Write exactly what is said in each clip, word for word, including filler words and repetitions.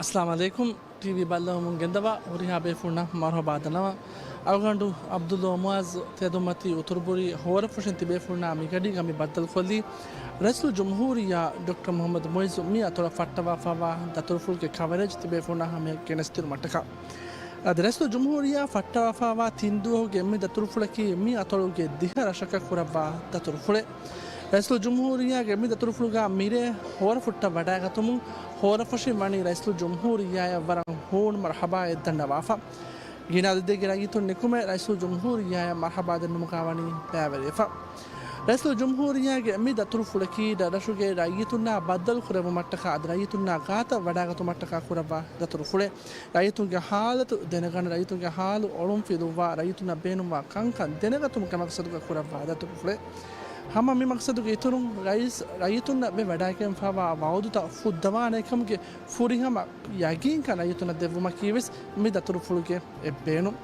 އައްސަލާމު ޢަލައިކުމް. ޓީވީ ބައްލަވަމުން ގެންދަވާ ހުރިހާ ބޭފުޅުންނަށް މަރުޙަބާ ދަންނަވަން. އަޅުގަނޑު ޢަބްދުﷲ މުޢާޒް ތެދުމަތީ އުތުރުބުރީ ހޯރަފުށިން ތިބޭފުޅުންނާ މިގަޑީގަ މި ބައްދަލުކޮށްލީ، ރައީސުލްޖުމްހޫރިއްޔާ ޑޮކްޓަރ މުޙައްމަދު މުޢިއްޒު މި އަތޮޅަށް ފައްޓަވާފައިވާ ދަތުރުފުޅުގެ ކަވަރޭޖް ތިބޭފުޅުންނާ ހަމަޔަށް ގެނެސްދިނުމަށްޓަކާ. އަދި ރައީސުލްޖުމްހޫރިއްޔާ ފައްޓަވާފައިވާ ތިން ދުވަހުގެ މި ދަތުރުފުޅަކީ މި އަތޮޅުގެ ދިހަ ރަށަކަށް ކުރައްވާ ދަތުރުފުޅެއް. ރައީސުލްޖުމްހޫރިއްޔާގެ މި ދަތުރުފުޅުގަ މިރޭ ހޯރަފުއްޓަށް ވަޑައިގަތުމުން، ހޯރަފުށިން ވަނީ ރައީސުލްޖުމްހޫރިއްޔާއަށް ވަރަށް ހޫނު މަރުޙަބާއެއް ދަންނަވާފަ. ގިނަ އަދަދެއްގެ ރައްޔިތުން ނިކުމެ ރައީސުލްޖުމްހޫރިއްޔާއަށް މަރުޙަބާ ދަންނަވުމުގަ ވަނީ ބައިވެރިވެފަ. ރައީސުލްޖުމްހޫރިއްޔާގެ މި ދަތުރުފުޅަކީ ރަށްރަށުގެ ރައްޔިތުންނާ ބައްދަލު ކުރެއްވުމަށްޓަކާ އަދި ރައްޔިތުންނާ ގާތަށް ވަޑައިގަތުމަށްޓަކާ ކުރައްވާ ދަތުރުފުޅެއް. ރައްޔިތުންގެ ހާލަތު ދެނެގަންނަ، ރައްޔިތުންގެ ހާލު އޮޅުން ފިލުއްވާ، ރައްޔިތުންނަށް ބޭނުންވާ ކަންކަން ދެނެގަތުމުގެ މަޤްޞަދުގަ ކުރައްވާ ދަތުރުފުޅެއް. ހަމަ މި މަޤްޞަދުގެ އިތުރުން ރައީސް ރައްޔިތުންނަށް ވެ ވަޑައިގެންފައިވާ ވަޢުދުތައް ފުއްދަވާނެކަމުގެ ފުރިހަމަ ޔަގީންކަން ރައްޔިތުންނަށް ދެއްވުމަކީވެސް މި ދަތުރުފުޅުގެ އެއް ބޭނުން.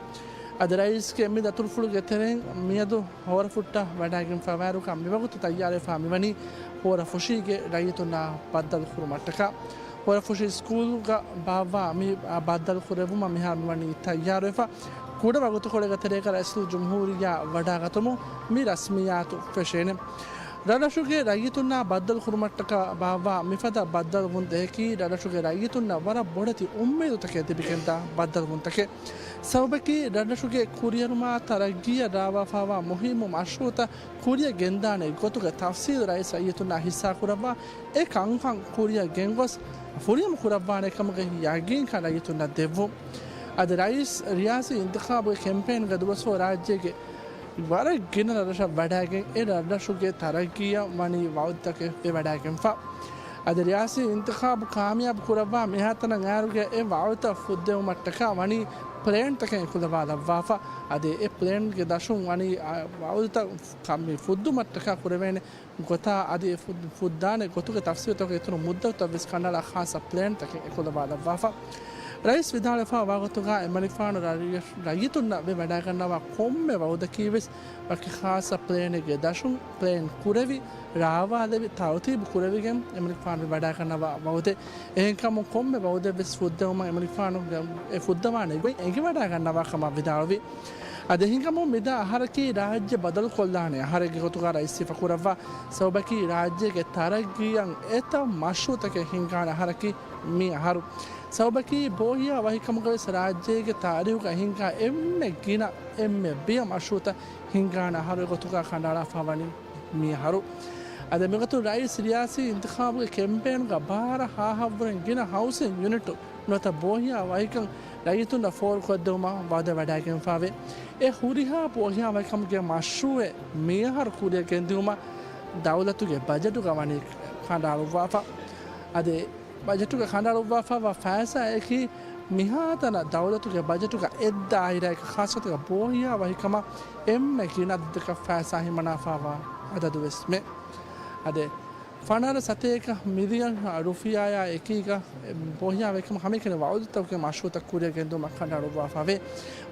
އަދި ރައީސްގެ މި ދަތުރުފުޅުގެ ތެރެއިން މިއަދު ހޯރަފުއްޓަށް ވަޑައިގެންފައިވާއިރުގަ މިވަގުތު ތައްޔާރުވެފަ މިވަނީ ހޯރަފުށީގެ ރައްޔިތުންނާ ބައްދަލު ކުރުމަށްޓަކާ. ހޯރަފުށީ ސްކޫލްގަ ބާއްވާ މި ބައްދަލު ކުރެއްވުމަށް މިހާރު މިވަނީ ތައްޔާރުވެފަ. ކުޑަ ވަގުތުކޮޅެއްގެ ތެރޭގަ ރައީސުލްޖުމްހޫރިއްޔާ ވަޑައިގަތުމުން މި ރަސްމިއްޔާތު ފެށޭނެ. ރަށްރަށުގެ ރައްޔިތުންނާ ބައްދަލު ކުރުމަށްޓަކާ ބާއްވާ މިފަދަ ބައްދަލުވުންތަކަކީ ރަށްރަށުގެ ރައްޔިތުންނަށް ވަރަށް ބޮޑެތި އުއްމީދުތަކެއް ލިބިގެންދާ ބައްދަލުވުންތަކެއް. ސަބަބަކީ ރަށްރަށުގެ ކުރިއެރުމާ ތަރައްގީއަށް ރާވާފައިވާ މުހިއްމު މަޝްރޫޢުތައް ކުރިއަށް ގެންދާނެ ގޮތުގެ ތަފްސީލު ރައީސް ރައްޔިތުންނާ ހިއްސާކުރައްވާ، އެ ކަންކަން ކުރިއަށް ގެންގޮސް ފުރިހަމަ ކުރައްވާނެ ކަމުގެ ޔަގީންކަން ރައްޔިތުންނަށް ދެއްވުން. އަދި ރައީސް ރިޔާސީ އިންތިޚާބުގެ ކެމްޕޭންގެ ދުވަސްވަރު ރާއްޖޭގެ ވަރަށް ގިނަ ރަށްރަށަށް ވަޑައިގެން، އެ ރަށްރަށުގެ ތަރައްގީއަށް ވަނީ ވަޢުދުތަކެއް ވެވަޑައިގެންފަ. އަދި ރިޔާސީ އިންތިޚާބު ކާމިޔާބު ކުރައްވާ މިހާތަނަށް އައިރުގެ އެ ވަޢުދުތައް ފުއްދެވުމަށްޓަކާ ވަނީ ޕްލޭންތަކެއް އެކުލަވާލައްވާފަ. އަދި އެ ޕްލޭންގެ ދަށުން ވަނީ، އާ، ވަޢުދުތައް ކަ-، މި ފުއްދުމަށްޓަކާ ކުރެވޭނެ ގޮތާ އަދި އެ ފުއް-، ފުއްދާނެ ގޮތުގެ ތަފްސީލުތަކުގެ އިތުރު މުއްދަތުތައް ވެސް ކަނޑައަޅާ ޚާއްޞަ ޕްލޭންތަކެއް އެކުލަވާލައްވާފަ. ރައީސް ވިދާޅުވެފައިވާ ގޮތުގަ އެމަނިކުފާނު ރައްޔި-، ރައްޔިތުންނަށް ވެ ވަޑައިގަންނަވާ ކޮންމެ ވަޢުދަކީ ވެސް ވަކި ޚާއްޞަ ޕްލޭނެއްގެ ދަށުން ޕްލޭން ކުރެވި، ރާވާލެވި، ތަރުތީބު ކުރެވިގެން އެމަނިކުފާނު ވެ ވަޑައިގަންނަވާ ވަޢުދެއް. އެހެންކަމުން ކޮންމެ ވަޢުދެއް ވެސް ފުއްދެވުމަށް އެމަނިކުފާނު އެ ފުއްދަވާނެ ގޮތް އެނގިވަޑައިގަންނަވާ ކަމަށް ވިދާޅުވި. އަދި އެހެންކަމުން މިދާ އަހަރަކީ ރާއްޖެ ބަދަލުކޮށްލާނެ އަހަރެއްގެ ގޮތުގަ ރައީސް ސިފަކުރައްވާ. ސަބަބަކީ ރާއްޖޭގެ ތަރައްގީއަށް އެތައް މަޝްރޫޢުތަކެއް ހިންގާނެ އަހަރަކީ މި އަހަރު. ސަބަބަކީ ބޯހިޔާ ވަހިކަމުގަވެސް ރާއްޖޭގެ ތާރީހުގަ ހިންގާ އެންމެ ގިނަ، އެންމެ ބިޔަ މަޝްރޫޢުތައް ހިންގާނެ އަހަރު ގޮތުގަ ކަނޑައަޅާފަ ވަނީ މި އަހަރު. އަދި މިގޮތުން ރައީސް ރިޔާސީ އިންތިޚާބުގެ ކެމްޕޭނުގަ ބާރަ ހާހަށްވުރެން ގިނަ ހައުސިން ޔުނިޓު ނުވަތަ ބޯހިޔާ ވަހިކަން ރައްޔިތުންނަށް ފޯރުކޮށްދެވުމަށް ވަޢުދެއް ވަޑައިގެންފާވޭ. އެ ހުރިހާ ބޯހިޔާ ވަހިކަމުގެ މަޝްރޫޢެއް މިއަހަރު ކުރިއަށް ގެންދިއުމަށް ދައުލަތުގެ ބަޖެޓުގަ ވަނީ ކަނޑައަޅުއްވާފަ. އަދި ބަޖެޓުގަ ކަނޑައަޅުއްވާފައިވާ ފައިސާއަކީ މިހާތަނަށް ދައުލަތުގެ ބަޖެޓުގަ އެއްދާއިރާއަކަށް ޚާއްޞަކޮށް ބޯހިޔާ ވަހިކަމަށް އެންމެ ގިނަ އަދަދަކަށް ފައިސާ ހިމަނާފައިވާ އަދަދުވެސްމެ. އަދި ފަނަރަ ސަތޭކަ މިލިއަން ރުފިޔާއާ އެކީގަ ބޯހިޔާ ވަހިކަމަށް ހަމައެކަނި ވަޢުދުތަކުގެ މަޝްރޫޢުތައް ކުރިއަށް ގެންދިއުމަށް ކަނޑައަޅުއްވާފައިވޭ.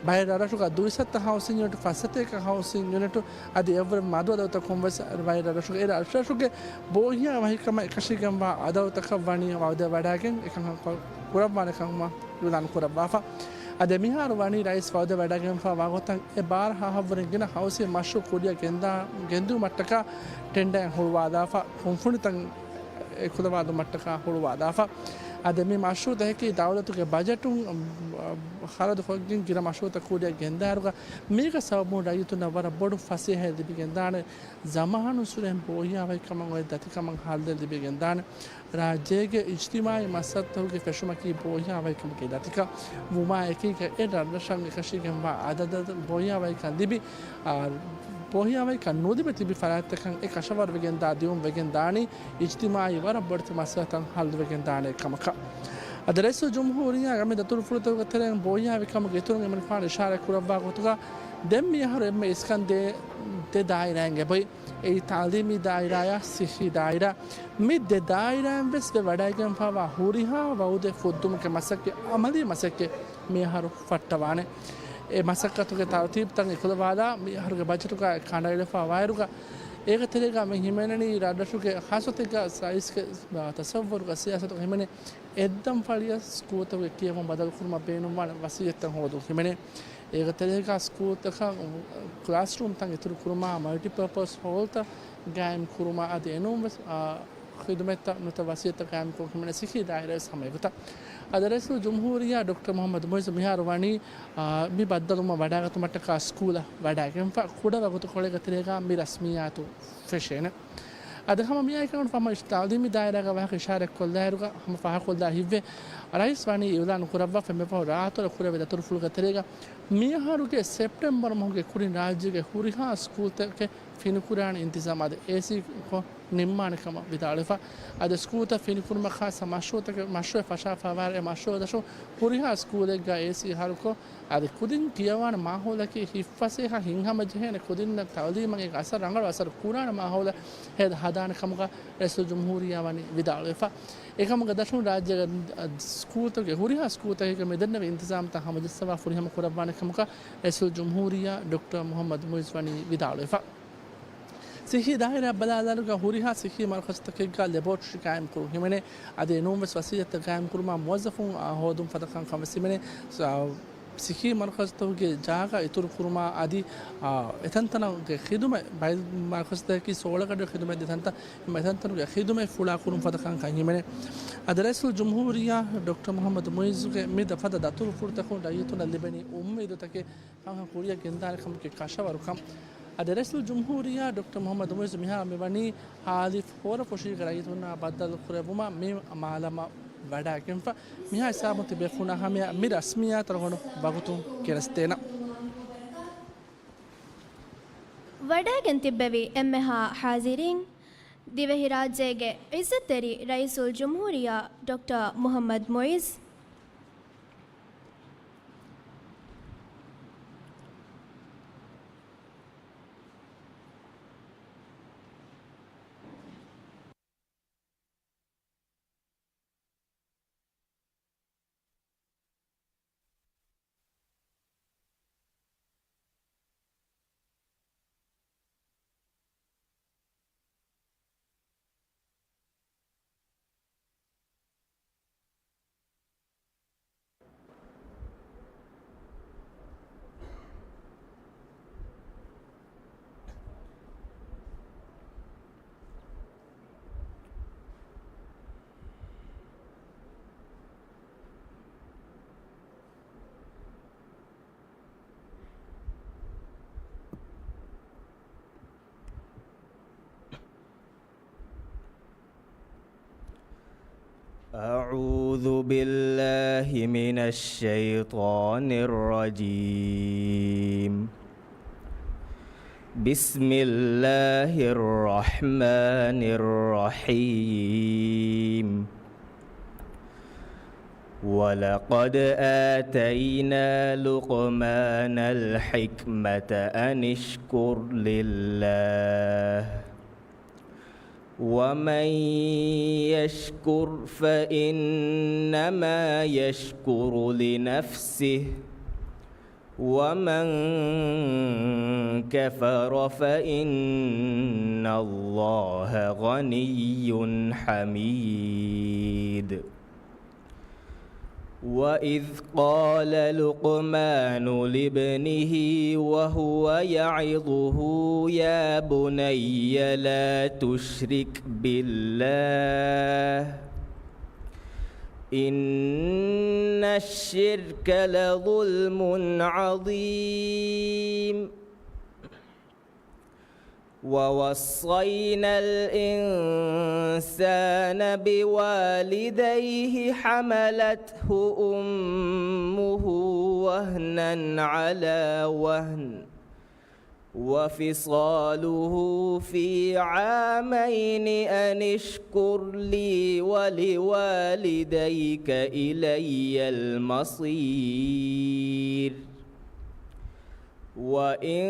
ބައެއް ރަށްރަށުގަ ދުއިސައްތަ ހައުސިން ޔުނިޓު، ފަސްސަތޭކަ ހައުސިން ޔުނިޓު އަދި އެއްވުރެ މަދު އަދަދުތަކުން ވެސް ބައެއް ރަށްރަށުގެ، އެ ރަށްރަށުގެ ބޯހިޔާ ވަހިކަމަށް އެކަށީގެންވާ އަދަދުތަކަށް ވަނީ ވަޢުދެއް ވަޑައިގެން އެކަންކަން ކުރައްވާނެ ކަމަށް އިޢުލާނު ކުރައްވާފަ. އަދި މިހާރު ވަނީ ރައީސް ވަޢުދެއް ވަޑައިގެންފައިވާ ގޮތަށް އެ ބާރަ ހާހަށްވުރެން ގިނަ ހައުސިން މަޝްރޫޢު ކުރިއަށް ގެންދާ، ގެންދިއުމަށްޓަކާ ޓެންޑަރެއް ހުޅުވާލާފަ، ކުންފުނިތައް އެކުލަވާލުމަށްޓަކާ ހުޅުވާލާފަ. އަދި މި މަޝްރޫޢުތަކަކީ ދައުލަތުގެ ބަޖެޓުން ޚަރަދުކޮށްގެން ގިނަ މަޝްރޫޢުތައް ކުރިއަށް ގެންދާއިރުގަ މީގެ ސަބަބުން ރައްޔިތުންނަށް ވަރަށް ބޮޑު ފަސޭހައެއް ލިބިގެންދާނެ. ޒަމާނުއްސުރެ ބޯހިޔާ ވަހިކަމަށް އޮތް ދަތިކަމަށް ހައްލެއް ލިބިގެންދާނެ. ރާއްޖޭގެ އިޖްތިމާޢީ މައްސަލަތަކުގެ ފެށުމަކީ ބޯހިޔާ ވަހިކަމުގެ ދަތިކަން ވުމާ އެކީގަ އެ ރަށްރަށަށް އެކަށީގެންވާ އަދަދަށް ބޯހިޔާ ވަހިކަން ލިބި، އާ، ބޯހިޔާ ވަހިކަން ނުލިބި ތިބި ފަރާތްތަކަށް އެ ކަށަވަރުވެގެންދާ ދިއުން ވެގެންދާނީ އިޖްތިމާޢީ ވަރަށް ބޮޑެތި މައްސަލަތައް ހައްލުވެގެންދާނެ ކަމަކަށް. އަދި ރައީސުލްޖުމްހޫރިއްޔާގެ މި ދަތުރުފުޅުތަކުގެ ތެރެއިން ބޯހިޔާ ވަހިކަމުގެ އިތުރުން އެމަނިކުފާނު އިޝާރާތް ކުރައްވާ ގޮތުގަ ދެން މިއަހަރު އެންމެ އިސްކަން ދޭ ދެ ދާއިރާއިން އެބައޮތް. އެއީ ތަޢުލީމީ ދާއިރާއާ ޞިއްޙީ ދާއިރާ. މި ދެ ދާއިރާއިން ވެސް ވެ ވަޑައިގެންފައިވާ ހުރިހާ ވަޢުދެއް ފުއްދުމުގެ މަސައްކަތް، ޢަމަލީ މަސައްކަތް މިއަހަރު ފައްޓަވާނެ. އެ މަސައްކަތުގެ ތަރުތީބުތައް އެކުލަވާލާ، މިއަހަރުގެ ބަޖެޓުގަ ކަނޑައެޅިފައިވާއިރުގަ އޭގެ ތެރޭގަ މި ހިމެނެނީ ރަށްރަށުގެ ހާއްސަތެއްގަ ރައީސްގެ، އާ، ތަސައްވަރުގަ ސިޔާސަތުގަ ހިމެނޭ އެއްދަންފަޅިއަށް ސްކޫލްތަކުގެ ކިޔެވުން ބަދަލުކުރުމަށް ބޭނުންވާނެ ވަސިއްޔަތުތައް ހޯދުން ހިމެނޭ. އޭގެ ތެރޭގަ ސްކޫލްތަކަށް ކްލާސްރޫމްތައް އިތުރު ކުރުމާ، މަލްޓިޕާޕަސް ހޯލްތައް ގާއިމް ކުރުމާ އަދި އެނޫންވެސް، އާ، ޚިދުމަތްތައް ނުތަ ވަސިއްޔަތުތައް ގާއިމްކޮށް ހިމެނޭ ސިއްހީ ދާއިރާވެސް ހަމަ އެގޮތަށް. އަދި ރައީސުލްޖުމްހޫރިއްޔާ ޑޮކްޓަރ މުޙައްމަދު މުޢިއްޒު މިހާރު ވަނީ، އާ، މި ބައްދަލުވުމަށް ވަޑާގަތުމަށްޓަކާ ސްކޫލަށް ވަޑާގެންފަ ކުޑަ ވަގުތުކޮޅެއްގެ ތެރޭގަ މި ރަސްމިއްޔާތު ފެށޭނެ. އަދި ހަމަ މިއާއެކު ހަމަ ތައުލީމީ ދާއިރާގަ ވާހަކަ އިޝާރަތްކޮށްލާއިރުގަ ހަމަ ފާހަގަކޮށްލާ ހިތްވޭ، ރައީސް ވަނީ އިޢުލާނު ކުރައްވާފަ މިފަހު ރާއަތޮޅަށް ކުރެވޭ ދަތުރުފުޅުގެ ތެރޭގަ މިއަހަރުގެ ސެޕްޓެމްބަރު މަހުގެ ކުރިން ރާއްޖޭގެ ހުރިހާ ސްކޫލްތަކެއް ފިނިކުރާނެ އިންތިޒާމް އަދި އޭސީ ކޮށް ނިންމާނެ ކަމަށް ވިދާޅުވެފަ. އަދި ސްކޫލްތައް ފިނިކުރުމަށް ޚާއްސަ މަޝްރޫޢުތަކެއް، މަޝްރޫޢެއް ފަށާފައިވާއިރު އެ މަޝްރޫޢު ދަށުން ހުރިހާ ސްކޫލެއްގަ އޭސީ އަހަރުކޮށް، އަދި ކުދިން ކިޔަވާނެ މާހައުލަކީ ހިތްފަސޭހަ ހިތްހަމަޖެހޭނެ ކުދިންނަށް ތައުލީމަށް އޭގެ އަސަރު ރަނގަޅު އަސަރު ކުރާނެ މާހައުލެއް ހެދ-، ހަދާނެ ކަމުގަ ރައީސުލްޖުމްހޫރިއްޔާ ވަނީ ވިދާޅުވެފަ. އެކަމުގެ ދަށުން ރާއްޖޭގެ ސްކޫލްތަކުގެ ހުރިހާ ސްކޫލްތަކެއްގަ މިދެންނެވި އިންތިޒާމްތައް ހަމަޖައްސަވާ ފުރިހަމަ ކުރައްވާނެ ކަމުގަ ރައީސުލްޖުމްހޫރިއްޔާ ޑޮކްޓަރ މުޙައްމަދު މުޢިއްޒު ވަނީ ވިދާޅުވެފަ. ސިއްހީ ދާއިރާއަށް ބަލާލާއިރުގަ ހުރިހާ ސިއްހީ މަރުކަޒުތަކެއްގަ ލެބޯޓްރީ ގާއިމްކުރުން ހިމެނޭ. އަދި އެނޫންވެސް ވަސީލަތްތައް ގާއިމްކުރުމާ މުވައްޒަފުން، އާ، ހޯދުން ފަދަ ކަންކަން ވެސް ހިމެނޭ. ސާ-، ސިއްހީ މަރުކަޒުތަކުގެ ޖާގަ އިތުރު ކުރުމާ އަދި، އާ، އެތަންތަނުގެ ޚިދުމަތް ބައެއް މަރުކަޒުތަކަކީ ސޯޅަ ގަޑި ޚިދުމަތް ދޭ ތަންތަން، އެތަންތަނުގެ ޚިދުމަތް ފުޅާ ކުރުން ފަދަ ކަންކަން ހިމެނޭ. އަދި ރައީސުލްޖުމްހޫރިއްޔާ ޑޮކްޓަރ މުޙައްމަދު މުޢިއްޒުގެ މި ދަ-، ފަދަ ދަތުރުފުޅުތަކުން ރައްޔިތުންނަށް ލިބެނީ އުއްމީދުތަކެއް. ކަންކަން ކުރިއަށް ގެންދާނެ ކަމުގެ ކަށަވަރުކަން. އަދި ރައީސުލްޖުމްހޫރިއްޔާ ޑޮކްޓަރ މުޙައްމަދު މުޢިއްޒު މިހާރު މިވަނީ ހާލި ފޯރަފުށީގެ ރައްޔިތުންނާ ބައްދަލު ކުރެއްވުމަށް މި މާލަމަށް ވަޑާގެންފަ. މިހާ ހިސާބުން ތިބޭފުޅުންނާ ހަމަޔަށް މި ރަސްމިއްޔާތު އަޅުގަނޑު ވަގުތުން ގެނެސްދޭނަން. ވަޑާގެން ތިއްބެވި އެންމެހާ ޙާޟިރީން، ދިވެހިރާއްޖޭގެ ޢިއްޒަތްތެރި ރައީސުލްޖުމްހޫރިއްޔާ ޑޮކްޓަރ މުޙައްމަދު މުޢިއްޒު، أعوذ بالله من الشيطان الرجيم. بسم الله الرحمن الرحيم. ولقد آتينا لقمان الحكمة أن اشكر لله ومن يشكر فإنما يشكر لنفسه ومن كفر فإن الله غني حميد. وإذ قال لقمان لابنه وهو يعظه يا بني لا تشرك بالله إن الشرك لظلم عظيم. ووصينا الإنسان بوالديه حملته أمه وهنا على وهن وفصاله في عامين أن اشكر لي ولوالديك إلي المصير. وإن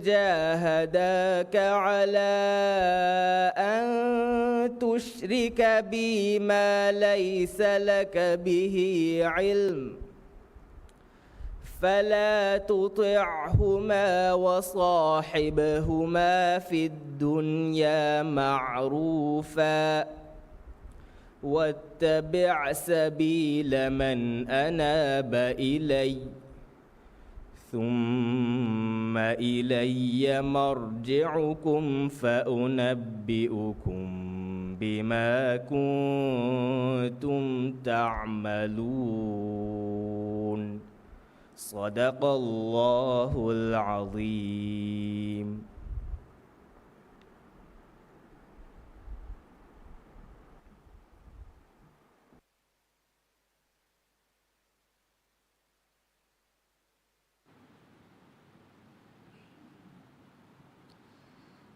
جاهداك على أن تشرك بي ما ليس لك به علم فلا تطعهما وصاحبهما في الدنيا معروفا واتبع سبيل من أناب إلي ثم إلي مرجعكم فأنبئكم بما كنتم تعملون. صدق الله العظيم.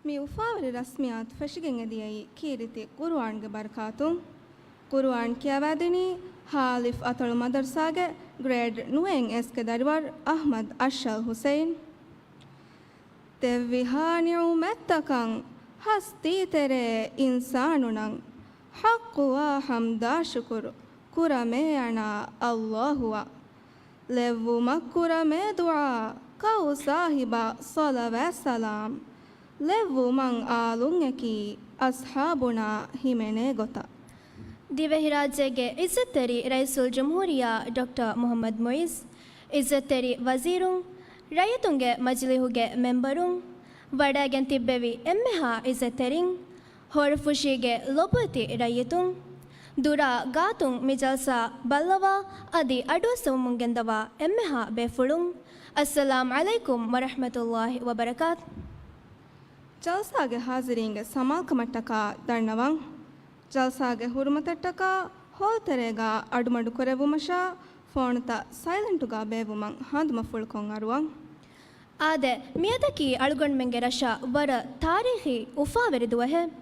މި އުފާވެރި ރަސްމިއްޔާތު ފެށިގެން އެދިޔައީ ކީރިތި ޤުރުއާންގެ ބަރަކާތުން. ޤުރުއާން ކިޔަވާދިނީ ހާލިފް އަތޮޅު މަދަރުސާގެ ގްރޭޑް ނުވައެއް އެސްގެ ދަރިވަރު އަޙްމަދު އަޝްޝަލް ހުސެއިން. ތެއްވިހާ ނިޢުމަތްތަކަށް ހަސްތީތެރޭ އިންސާނުންނަށް ޙައްޤުވާ ޙަމްދާ ޝުކުރު ކުރަމޭ އަނާ އައްލާހުއަށް. ލެއްވުމަށް ކުރަމޭ ދުޢާ ކައު ސާހިބާ ޞަލަވާތް ސަލާމް. ލެއްވުމަށް އާލުން އެކީ އަޞްޙާބުންނާ ހިމެނޭ ގޮތަށް. ދިވެހިރާއްޖޭގެ ޢިއްޒަތްތެރި ރައީސުލްޖުމްހޫރިއްޔާ ޑޮކްޓަރ މުޙައްމަދު މުޢިއްޒު، ޢިއްޒަތްތެރި ވަޒީރުން، ރައްޔިތުންގެ މަޖިލީހުގެ މެމްބަރުން، ވަޑައިގެން ތިއްބެވި އެންމެހާ ޢިއްޒަތްތެރިން، ހޯރަފުށީގެ ލޮބުވެތި ރައްޔިތުން، ދުރާ ގާތުން މި ޖަލްސާ ބައްލަވާ އަދި އަޑުއައްސަވަމުން ގެންދަވާ އެންމެހާ ބޭފުޅުން، އައްސަލާމް ޢަލައިކުމް ވަރަޙްމަތުﷲި ވަބަރަކާތު. ޖަލްސާގެ ޙާޟިރީންގެ ސަމާލުކަމަށްޓަކާ ދަންނަވަން. ޖަލްސާގެ ޙުރުމަތަށްޓަކާ ހޯލްތެރޭގާ އަޑުމަޑު ކުރެއްވުމަށާ ފޯނުތައް ސައިލެންޓުގާ ބޭއްވުމަށް ހަނދުމަފުޅުކޮށް އަރުވަން. އާދެ، މިއަދަކީ އަޅުގަނޑުމެންގެ ރަށަށް ވަރަށް ތާރީޚީ އުފާވެރި ދުވަހެއް.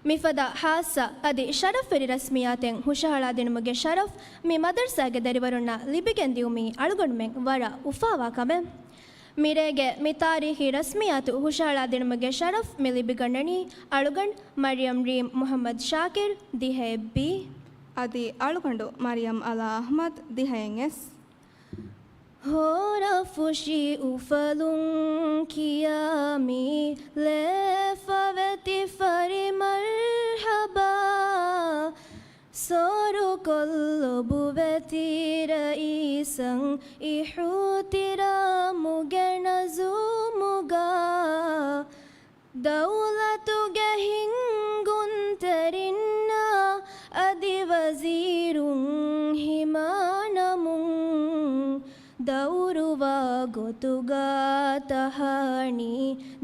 މިފަދަ ޚާއްޞަ އަދި ޝަރަފްވެރި ރަސްމިއްޔާތެއް ހުށަހަޅާދިނުމުގެ ޝަރަފް މި މަދަރުސާގެ ދަރިވަރުންނަށް ލިބިގެން ދިއުމީ އަޅުގަނޑުމެން ވަރަށް އުފާވާ ކަމެއް. މިރޭގެ މި ތާރީޚީ ރަސްމިއްޔާތު ހުށަހަޅާދިނުމުގެ ޝަރަފް މި ލިބިގަންނަނީ އަޅުގަނޑު މަރިޔަމް ރީމް މުޙައްމަދު ޝާކިރު ދިހައެއް ބީ. އަދި އަޅުގަނޑު މަރިޔަމް އަލާ އަޙްމަދު ދިހައެއް އެސް. ހޯރަފުށި އުފަލުން ކިޔާ މި ލޭފަވެތި ފަރި މަރްޙަބާ. ސޯރުކޮށް ލޮބުވެތި ރައީސަށް އިޙުތިރާމުގެ ނަޒުމުގަ. ދައުލަތުގެ ހިންގުންތެރިންނާ އަދި ވަޒީރުން ހިމާނަމުން، ދައުރުވާ ގޮތުގާ ތަހާނީ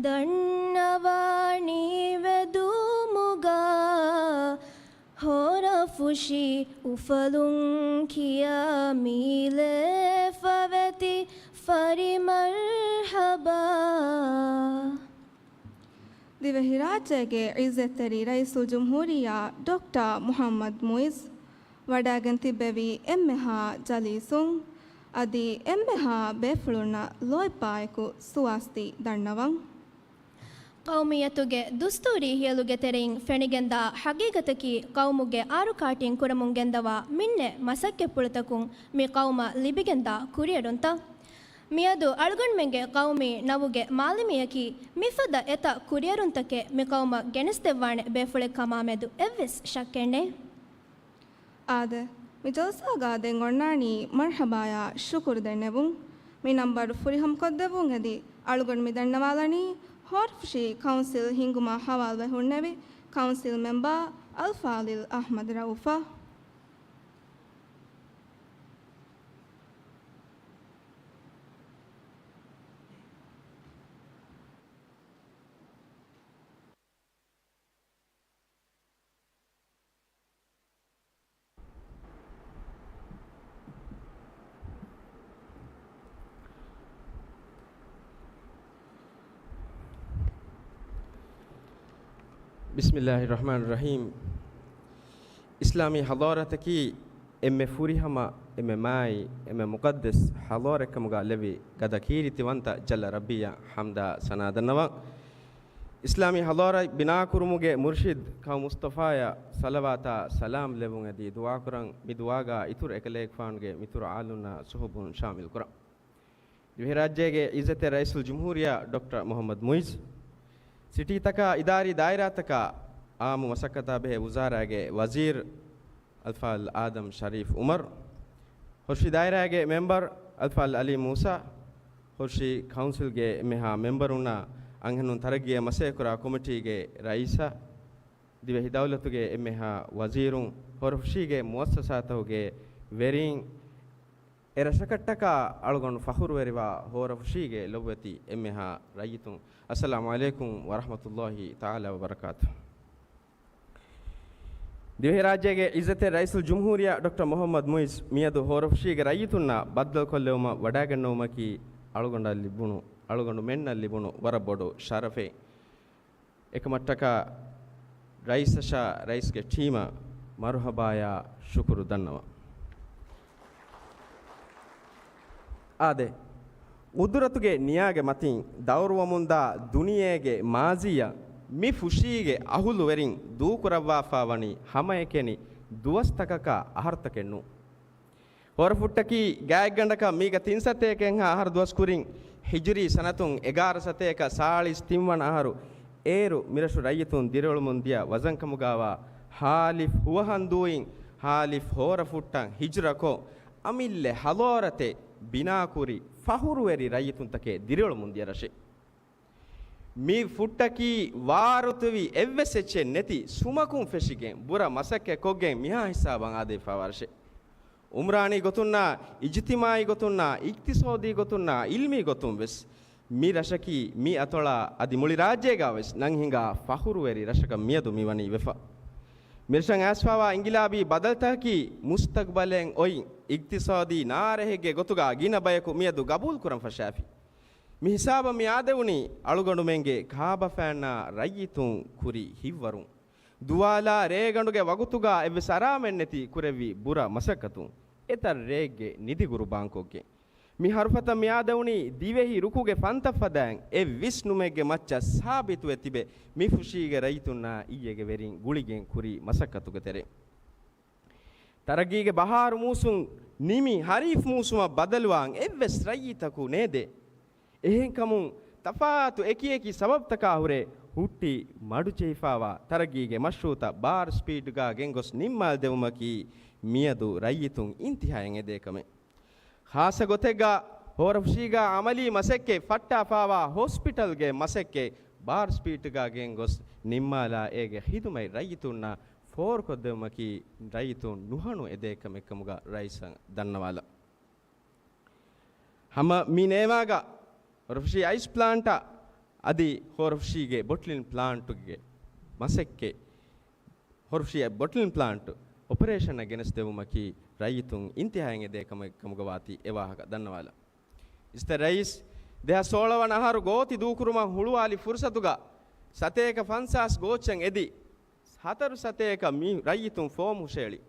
ދަންނަވާނީ ވެދުމުގާ. ހޯރަފުށި އުފަލުން ކިޔާ މި ލޭފަވެތި ފަރި މަރްޙަބާ. ދިވެހިރާއްޖޭގެ ޢިއްޒަތްތެރި ރައީސުލްޖުމްހޫރިއްޔާ ޑޮކްޓަރ މުޙައްމަދު މުޢިއްޒު، ވަޑައިގެން ތިއްބެވި އެންމެހާ ޖަލީސުން، އަދި އެންމެހާ ބޭފުޅުންނަށް ލޯތްބާއެކު ސުވާސްތި ދަންނަވަން. ޤައުމިއްޔަތުގެ ދުސްތޫރީ ހިޔަލުގެ ތެރެއިން ފެނިގެންދާ ޙަޤީޤަތަކީ، ޤައުމުގެ އާރުކާޓީން ކުރަމުން ގެންދަވާ މިންނެ މަސައްކަތްޕުޅުތަކުން މި ޤައުމަށް ލިބިގެންދާ ކުރިއެރުންތައް. މިއަދު އަޅުގަނޑުމެންގެ ޤައުމީ ނަވުގެ މާލެމީއަކީ މިފަދަ އެތައް ކުރިއެރުންތަކެއް މި ޤައުމަށް ގެނެސްދެއްވާނެ ބޭފުޅެއް ކަމާމެދު އެއްވެސް ޝައްކެއް ނެތް. އާދެ، މި ޖަލްސާގަ ދެން އޮންނާނީ މަރްޙަބާޔާ ޝުކުރު ދެންނެވުން. މި ނަންބަރު ފުރިހަމަކޮށްދެއްވުން އެދި، އަޅުގަނޑު މި ދަންނަވާލަނީ ހޯރަފުށި ކައުންސިލް ހިންގުމާ ޙަވާލުވެ ހުންނެވި ކައުންސިލް މެމްބާ އަލްފާޟިލް އަޙްމަދު ރައޫފަށް. ބިސްމިއްލާހި ރަޙްމާނި ރަޙީމް. އިސްލާމީ ޙަޟާރަތަކީ އެންމެ ފުރިހަމަ، އެންމެ މާތް، އެންމެ މުޤައްދަސް ޙަޟާރަތްކަމުގަ ލެއްވި ގަދަ ކީރިތިވަންތަ ޖައްލަ ރައްބީއަށް ޙަމްދާ ސަނާ ދަންނަވަން. އިސްލާމީ ޙަޟާރަތް ބިނާކުރުމުގެ މުރްޝިދު ކައު މުޞްޠަފާޔަށް ޞަލަވާތާ ސަލާމް ލެއްވުން އެދި ދުޢާކުރަން. މި ދުޢާގަ އިތުރު އެކަލޭގެފާނުގެ މިތުރު އާލުންނާ ޞުޙުބުން ޝާމިލްކުރަން. ދިވެހިރާއްޖޭގެ އިއްޒަތްތެރި ރައީސުލްޖުމްހޫރިއްޔާ ޑޮކްޓަރ މުޙައްމަދު މުޢިއްޒު، ސިޓީތަކާ އިދާރީ ދާއިރާތަކާ އާއްމު މަސައްކަތާ ބެހޭ ވުޒާރާގެ ވަޒީރު އަލްފާޟިލް އާދަމް ޝަރީފް ޢުމަރު، ހޮށި ދާއިރާގެ މެމްބަރު އަލްފާޟިލް ޢަލީ މޫސާ، ހޮށި ކައުންސިލްގެ އެންމެހާ މެމްބަރުންނާ އަންހެނުން ތަރައްގީއަށް މަސައްކަތްކުރާ ކޮމިޓީގެ ރައީސާ، ދިވެހި ދައުލަތުގެ އެންމެހާ ވަޒީރުން، ހޯރަފުށީގެ މުއައްސަސާތަކުގެ ވެރީން، އެ ރަށަކަށްޓަކާ އަޅުގަނޑު ފަޚުރުވެރިވާ ހޯރަފުށީގެ ލޮބުވެތި އެންމެހާ ރައްޔިތުން، އައްސަލާމު ޢަލައިކުމް ވަރަޙްމަތުﷲި ތަޢާލާ ވަބަރަކާތުހު. ދިވެހިރާއްޖޭގެ އިއްޒަތްތެރި ރައީސުލްޖުމްހޫރިއްޔާ ޑޮކްޓަރ މުޙައްމަދު މުޢިއްޒު މިއަދު ހޯރަފުށީގެ ރައްޔިތުންނާ ބައްދަލުކޮށްލެވުމަށް ވަޑައިގަންނަވުމަކީ އަޅުގަނޑަށް ލިބުނު، އަޅުގަނޑުމެންނަށް ލިބުނު ވަރަށް ބޮޑު ޝަރަފެއް. އެކަމަށްޓަކާ ރައީސަށާ ރައީސްގެ ޓީމަށް މަރުޙަބާޔާ ޝުކުރު ދަންނަވަން. އާދެ، ޤުދުރަތުގެ ނިޔާގެ މަތިން ދައުރުވަމުންދާ ދުނިޔޭގެ މާޒީއަށް މި ފުށީގެ އަހުލުވެރިން ދޫކުރައްވާފާވަނީ ހަމައެކަނި ދުވަސްތަކަކާ އަހަރުތަކެއް ނޫން. ހޯރަފުއްޓަކީ ގާތްގަނޑަކަށް މީގަ ތިން ސަތޭކައެއްހާ އަހަރު ދުވަސް ކުރިން، ހިޖުރީ ސަނަތުން އެގާރަ ސަތޭކަ ސާޅީސް ތިން ވަނަ އަހަރު، އޭރު މިރަށު ރައްޔިތުން ދިރިއުޅުމުން ދިޔަ ވަޒަންކަމުގާވާ ހާލިފް ހުވަހަނދޫއިން ހާލިފް ހޯރަފުއްޓަށް ހިޖުރަކޮށް، އަމިއްލަ ޙަޟާރަތެއް ބިނާކުރި ފަޚުރުވެރި ރައްޔިތުންތަކެއް ދިރިއުޅުމުން ދިޔަ ރަށެއް. މި ފުއްޓަކީ ވާރުތުވި އެއްވެސް އެއްޗެއް ނެތި ސުމަކުން ފެށިގެން ބުރަ މަސައްކަތް ކޮށްގެން މިހާ ހިސާބަށް އާދެވިފާވާ ރަށެއް. އުމްރާނީ ގޮތުންނާ، އިޖުތިމާޢީ ގޮތުންނާ، އިޤްތިޞާދީ ގޮތުންނާ، ޢިލްމީ ގޮތުން ވެސް މި ރަށަކީ މި އަތޮޅާ އަދި މުޅި ރާއްޖޭގާ ވެސް ނަން ހިނގާ ފަޚުރުވެރި ރަށަކަށް މިއަދު މި ވަނީ ވެފަ. މިރަށަށް އައިސްފާވާ އިންގިލާބީ ބަދަލުތަކަކީ މުސްތަޤްބަލެއް އޮތް އިޤްތިޞާދީ ނާރެހެއްގެ ގޮތުގާ ގިނަ ބަޔަކު މިއަދު ގަބޫލުކުރަން ފަށާފި. މި ހިސާބަށް މި އާދެވުނީ އަޅުގަނޑުމެންގެ ކާބަފައިންނާ ރައްޔިތުން ކުރި ހިތްވަރުން. ދުވާލާ ރޭގަނޑުގެ ވަގުތުގާ އެއްވެސް އަރާމެއްނެތި ކުރެއްވި ބުރަ މަސައްކަތުން އެތައް ރެއެއްގެ ނިދި ގުރުބާންކޮށްގެން. މި ހަރުފަތަށް މި އާދެވުނީ ދިވެހި ރުކުގެ ފަންތައް ފަދައިން އެއްވިސްނުމެއްގެ މައްޗަށް ސާބިތުވެ ތިބެ މި ފުށީގެ ރައްޔިތުންނާ އިއްޔެގެ ވެރިން ގުޅިގެން ކުރި މަސައްކަތުގެ ތެރެއިން. ތަރައްގީގެ ބަހާރު މޫސުން ނިމި ހަރީފް މޫސުމަށް ބަދަލުވާން އެއްވެސް ރައްޔިތަކު ނޭދޭ. އެހެންކަމުން ތަފާތު އެކިއެކި ސަބަބުތަކާ ހުރެ ހުއްޓި މަޑުޖެހިފާވާ ތަރައްގީގެ މަޝްރޫޢުތައް ބާރު ސްޕީޑްގާ ގެންގޮސް ނިންމާލަދެވުމަކީ މިއަދު ރައްޔިތުން އިންތިހާއަށް އެދޭ ކަމެއް. ޚާއްޞަ ގޮތެއްގާ ހޯރަފުށީގާ އަމަލީ މަސައްކަތް ފައްޓާފާވާ ހޮސްޕިޓަލްގެ މަސައްކަތް ބާރު ސްޕީޑްގާ ގެންގޮސް ނިންމާލާ އޭގެ ޚިދުމަތް ރައްޔިތުންނަށް ފޯރުކޮށްދެވުމަކީ ރައްޔިތުން ނުހަނު އެދޭ ކަމެއްކަމުގަ ރައީސަށް ދަންނަވާލަން. ހަމަ މި ނޭވާގަ ހޯރަފުށީ އައިސް ޕްލާންޓާ އަދި ހޯރަފުށީގެ ބޮޓްލިން ޕްލާންޓުގެ މަސައްކަތް، ހޯރަފުށީ ބޮޓްލިން ޕްލާންޓު އޮޕަރޭޝަނަށް ގެނެސްދެވުމަކީ ރައްޔިތުން އިންތިހާއަށް އެދޭ ކަމެއް ކަމުގަ ވާތީ އެ ވާހަކަ ދަންނަވާލަން. އިއްޒަތްތެރި ރައީސް، ދެހާސް ސޯޅަ ވަނަ އަހަރު ގޯތި ދޫކުރުމަށް ހުޅުވާލި ފުރުސަތުގަ ސަތޭކަ ފަންސާސް ގޯއްޗަށް އެދި، ހަތަރު ސަތޭކަ މި ރައްޔިތުން ފޯމް ހުށައެޅި.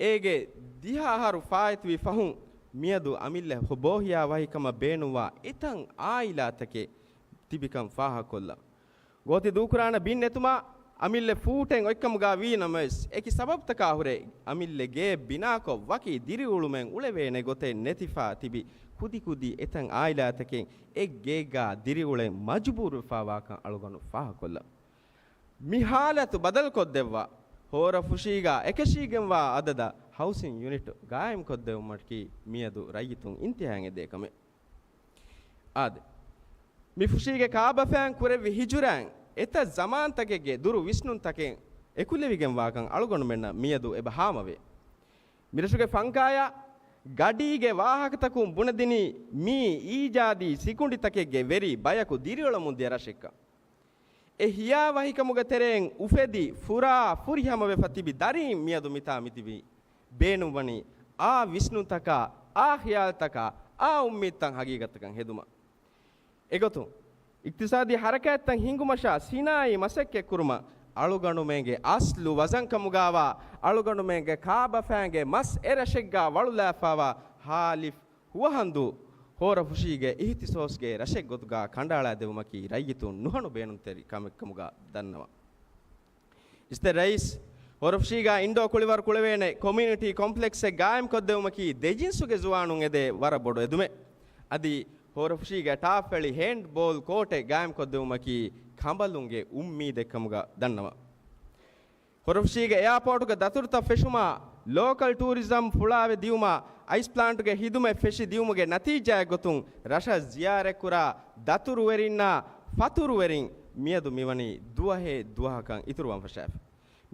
އޭގެ ދިހަ އަހަރު ފާއިތުވި ފަހުން މިއަދު އަމިއްލަ ހޮ-، ބޯހިޔާ ވަހިކަމަށް ބޭނުންވާ އެތައް އާއިލާތަކެއް ތިބިކަން ފާހަގަކޮށްލަން. ގޯތި ދޫކުރާނަ ބިން ނެތުމާ އަމިއްލަ ފޫޓެއް އޮތްކަމުގަ ވީ ނަމަވެސް، އެކި ސަބަބުތަކާ ހުރެ އަމިއްލަ ގެއެއް ބިނާކޮށް ވަކި ދިރިއުޅުމެއް އުޅެވޭނެ ގޮތެއް ނެތިފާ ތިބި ކުދިކުދި އެތައް އާއިލާތަކެއް އެ ގެއެއްގާ ދިރިއުޅެން މަޖުބޫރުވެފާވާކަން އަޅުގަނޑު ފާހަގަކޮށްލަން. މި ހާލަތު ބަދަލުކޮށްދެއްވާ، ހޯރަފުށީގާ އެކަށީގެންވާ އަދަދަށް ހައުސިން ޔުނިޓް ގާއިމްކޮށްދެވުމަކީ މިއަދު ރައްޔިތުން އިންތިހާއަށް އެދޭ ކަމެއް. އާދެ، މި ފުށީގެ ކާބަފައިން ކުރެއްވި ހިޖުރައިން އެތައް ޒަމާންތަކެއްގެ ދުރު ވިސްނުންތަކެއް އެކުލެވިގެންވާކަން އަޅުގަނޑުމެންނަށް މިއަދު އެބަ ހާމަވޭ. މިރަށުގެ ފަންކާޔާ ގަޑީގެ ވާހަކަތަކުން ބުނެދިނީ މީ އީޖާދީ ސިކުނޑިތަކެއްގެ ވެރި ބަޔަކު ދިރިއުޅެމުން ދިޔަ ރަށެއްކަން. އެ ހިޔާވަހިކަމުގެ ތެރެއިން އުފެދި ފުރާ ފުރިހަމަވެފަ ތިބި ދަރީން މިއަދު މިތާ މިތިބީ ބޭނުންވަނީ އާ ވިސްނުންތަކާ، އާ ޚިޔާލްތަކާ، އާ އުއްމީދުތައް ހަގީގަތަކަށް ހެދުމަށް. އެގޮތުން، އިޤްތިޞާދީ ޙަރަކާތްތައް ހިންގުމަށާ ސިނާއީ މަސައްކަތްކުރުމަށް އަޅުގަނޑުމެންގެ އަސްލު ވަޒަންކަމުގާވާ އަޅުގަނޑުމެންގެ ކާބަފައިންގެ މަސް އެ ރަށެއްގާ ވަޅުލާފާވާ ހާލިފް ހުވަހަނދޫ ހޯރަފުށީގެ އިހްތިސޯސްގެ ރަށެއްގޮތުގާ ކަނޑައަޅާދެވުމަކީ ރައްޔިތުން ނުހަނު ބޭނުންތެރި ކަމެއްކަމުގާ ދަންނަވަން. އިއްޒަތްތެރި ރައީސް، ހޯރަފުށީގާ އިންޑޯ ކުޅިވަރު ކުޅެވޭނެ ކޮމިއުނިޓީ ކޮމްޕްލެކްސްއެއް ގާއިމްކޮށްދެވުމަކީ ދެޖިންސުގެ ޒުވާނުން އެދޭ ވަރަށް ބޮޑު އެދުމެއް. އަދި ހޯރަފުށީގެ ޓާފް އެޅި ހޭންޑް ބޯލް ކޯޓެއް ގާއިމް ކޮށްދެވުމަކީ ކަނބަލުންގެ އުއްމީދެއް ކަމުގަ ދަންނަވަން. ހޯރަފުށީގެ އެއާޕޯޓުގެ ދަތުރުތައް ފެށުމާ، ލޯކަލް ޓޫރިޒަމް ފުޅާވެ ދިޔުމާ، އައިސް ޕްލާންޓުގެ ހިދުމަތް ފެށި ދިޔުމުގެ ނަތީޖާއެއް ގޮތުން، ރަށަށް ޒިޔާރަތްކުރާ ދަތުރުވެރިންނާ ފަތުރުވެރިން މިއަދު މިވަނީ ދުވަހެއް ދުވަހަކަށް އިތުރުވާން ފަށާފަ.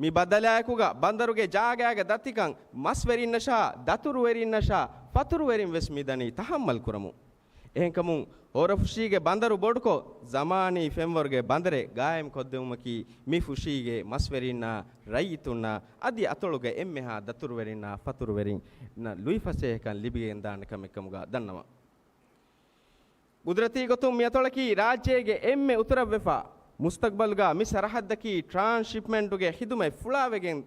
މި ބަދަލާއެކުގަ ބަނދަރުގެ ޖާގައިގަ ދަތިކަން މަސްވެރިންނަށާ، ދަތުރުވެރިންނަށާ، ފަތުރުވެރިން ވެސް މި ދަނީ ތަހައްމަލް ކުރަމުން. އެހެންކަމުން، ހޯރަފުށީގެ ބަނދަރު ބޮޑުކޮށް، ޒަމާނީ ފެންވަރުގެ ބަނދަރެއް ގާއިމް ކޮށްދެވުމަކީ، މި ފުށީގެ މަސްވެރިންނާ، ރައްޔިތުންނާ، އަދި އަތޮޅުގެ އެންމެހާ ދަތުރުވެރިންނާ، ފަތުރުވެރިންނަށް ލުއިފަސޭހަކަން ލިބިގެންދާނެ ކަމެއްކަމުގަ ދަންނަވަން. ގުދުރަތީ ގޮތުން މި އަތޮޅަކީ ރާއްޖޭގެ އެންމެ އުތުރަށްވެފަ، މުސްތަގްބަލުގަ މި ސަރަހައްދަކީ ޓްރާންސްޝިޕްމަންޓުގެ ހިދުމަތް ފުޅާވެގެން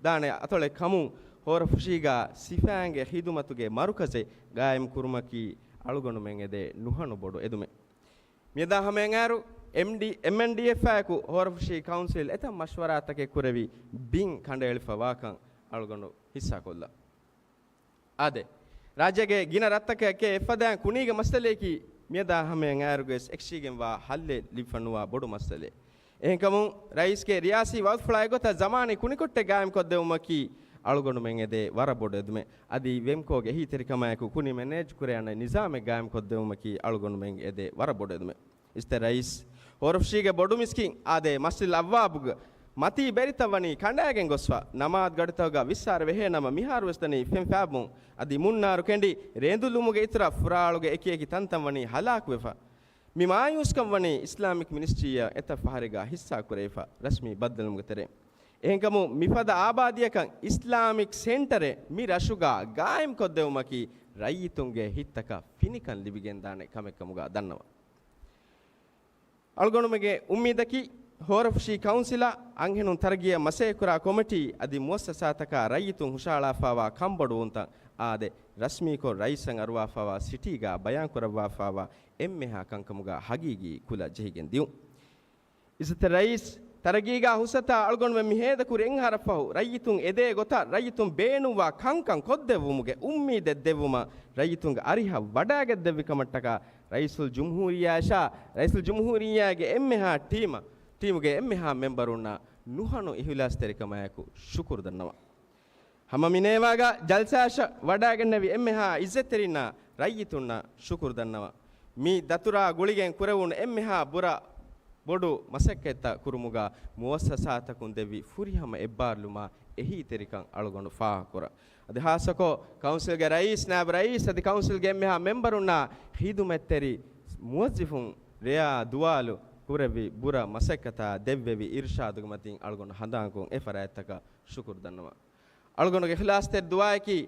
ދާނެ އަތޮޅެއް ކަމުން، ހޯރަފުށީގަ ސިފައިންގެ ހިދުމަތުގެ މަރުކަޒެއް ގާއިމް ކުރުމަކީ އަޅުގަނޑުމެން އެދޭ ނުހަނު ބޮޑު އެދުމެއް. މިއަދާ ހަމައަށާއިރު، އެމްޑީ، އެމްއެންޑީއެފްއާއެކު ހޯރަފުށީ ކައުންސިލް އެތައް މަޝްވަރާތަކެއް ކުރެވި ބިން ކަނޑައެޅިފަ ވާކަން އަޅުގަނޑު ހިއްސާކޮށްލަން. އާދެ، ރާއްޖޭގެ ގިނަ ރަށްތަކަކަށް އެއްފަދައިން ކުނީގެ މައްސަލައަކީ، މިއަދާ ހަމައަށާއިރުވެސް އެކަށީގެންވާ ހައްލެއް ލިބިފަ ނުވާ ބޮޑު މައްސަލައެއް. އެހެންކަމުން، ރައީސްގެ ރިޔާސީ ވަގުތުފުޅާ އެއްގޮތަށް ޒަމާނީ ކުނިކޮށްޓެއް ގާއިމްކޮށްދެވުމަކީ، އަޅުގަނޑުމެން އެދޭ ވަރަށް ބޮޑު އެދުމެއް. އަދި ވެމްކޯގެ އެހީތެރިކަމާއެކު ކުނި މެނޭޖް ކުރެވޭ ނިޒާމެއް ގާއިމްކޮށްދެވުމަކީ، އަޅުގަނޑުމެން އެދޭ ވަރަށް ބޮޑު އެދުމެއް. އިއްޒަތްތެރި ރައީސް، ހޯރަފުށީގެ ބޮޑު މިސްކިތް އާދޭ، މަސްޖިދުލް އައްވާބުގެ މަތީ ބެރިތައް ވަނީ ކަނޑާގެން ގޮސްފަ، ނަމާދު ގަޑިތަކުގަ ވިއްސާރަ ވެހޭނަމަ، މިހާރުވެސް ދަނީ ފެން ފާބުން. އަދި މުންނާރު ކެނޑި ރޭނދުލުމުގެ އިތުރަށް ފުރާޅުގެ އެކިއެކި ތަންތަން ވަނީ ހަލާކުވެފަ. މި މާޔޫސްކަން ވަނީ އިސްލާމިކް މިނިސްޓްރީއަށް އެތައް ފަހަރެއްގަ ހިއްސާ ކުރެވިފަ ރަސްމީ ބައްދަލުވުމުގެ ތެރެއިން. އެހެންކަމުން، މިފަދަ އާބާދީއަކަށް އިސްލާމިކް ސެންޓަރެއް މި ރަށުގަ ގާއިމްކޮށްދެވުމަކީ، ރައްޔިތުންގެ ހިތްތަކަށް ފިނިކަން ލިބިގެންދާނެ ކަމެއްކަމުގަ ދަންނަވަން. އަޅުގަނޑުމެންގެ އުއްމީދަކީ، ހޯރަފުށީ ކައުންސިލަށް އަންހެނުން ތަރައްގީއަށް މަސައްކަތްކުރާ ކޮމިޓީ އަދި މުއައްސަސާތަކާ ރައްޔިތުން ހުށަހަޅާފައިވާ ކަންބޮޑުވުންތައް އާދެ، ރަސްމީކޮށް ރައީސަށް އަރުވާފައިވާ ސިޓީގަ ބަޔާންކުރައްވާފައިވާ އެންމެހާ ކަންކަމުގަ ހަގީގީ ކުލަ ޖެހިގެން ދިޔުން. އިއްޒަތްތެރި ރައީސް، ތަރައްގީގަ ހުސަތާ އަޅުގަނޑުމެން މި ހޭދަކުރި އެއްއަހަރަށްފަހު، ރައްޔިތުން އެދޭ ގޮތަށް ރައްޔިތުން ބޭނުންވާ ކަންކަން ކޮށްދެއްވުމުގެ އުއްމީދެއް ދެއްވުމަށް ރައްޔިތުންގެ އަރިހަށް ވަޑައިގެންދެއްވި ކަމަށްޓަކާ، ރައީސުލްޖުމްހޫރިއްޔާއަށާ، ރައީސުލްޖުމްހޫރިއްޔާގެ އެންމެހާ ޓީމަށް، ޓީމުގެ އެންމެހާ މެމްބަރުންނަށް ނުހަނު އިހުލާސްތެރިކަމާއެކު ޝުކުރު ދަންނަވަން. ހަމަ މިނޭވާގަ ޖަލްސާއަށް ވަޑައިގެންނެވި އެންމެހާ އިއްޒަތްތެރިންނާ ރައްޔިތުންނަށް ޝުކުރު ދަންނަވަން. މި ދަތުރާ ގުޅިގެން ކުރެވުނު އެންމެހާ ބުރަ ބޮޑު މަސައްކަތްތައް ކުރުމުގަ މުއައްސަސާތަކުން ދެއްވި ފުރިހަމަ އެއްބާރުލުމާ އެހީތެރިކަން އަޅުގަނޑު ފާހަގަކުރަން. އަދި ހާއްސަކޮށް، ކައުންސިލްގެ ރައީސް، ނާއިބު ރައީސް އަދި ކައުންސިލްގެ އެންމެހާ މެމްބަރުންނާ ޚިދުމަތްތެރި މުވައްޒިފުން ރެޔާ ދުވާލު ކުރެއްވި ބުރަ މަސައްކަތާ ދެއްވެވި އިރުޝާދުގެ މަތިން އަޅުގަނޑު ހަނދާންކޮށް އެ ފަރާތްތަކަށް ޝުކުރު ދަންނަވަން. އަޅުގަނޑުގެ އިޚްލާޞްތެރި ދުޢާއަކީ،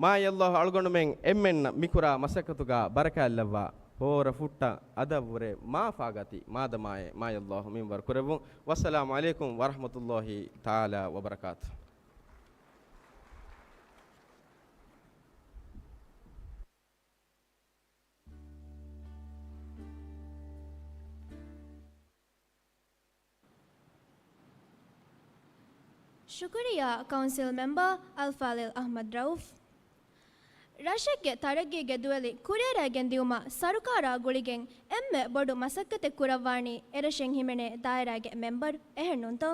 މާތް ﷲ އަޅުގަނޑުމެން އެންމެންނަށް މިކުރާ މަސައްކަތުގަ ބަރަކާތްލައްވާ، ހޯރަފުއްޓަށް އަދަށްވުރެ މާ ފާގަތި މާދަމާއެއް މާތް ﷲ މިންވަރު ކުރެއްވުން. ވައްސަލާމު ޢަލައިކުމް ވަރަޙްމަތުﷲ ތަޢާލާ ވަބަރަކާތުހު. ޝުކުރިއްޔާ ކައުންސިލް މެމްބަރ އަލްފާޟިލް އަޙްމަދު ރައޫފް. ރަށެއްގެ ތަރައްގީގެ ދުވެލި ކުރިއަރައިގެން ދިއުމަށް ސަރުކާރާ ގުޅިގެން އެންމެ ބޮޑު މަސައްކަތެއް ކުރައްވާނީ އެރަށެއް ހިމެނޭ ދާއިރާގެ މެމްބަރު، އެހެންނޫންތޯ؟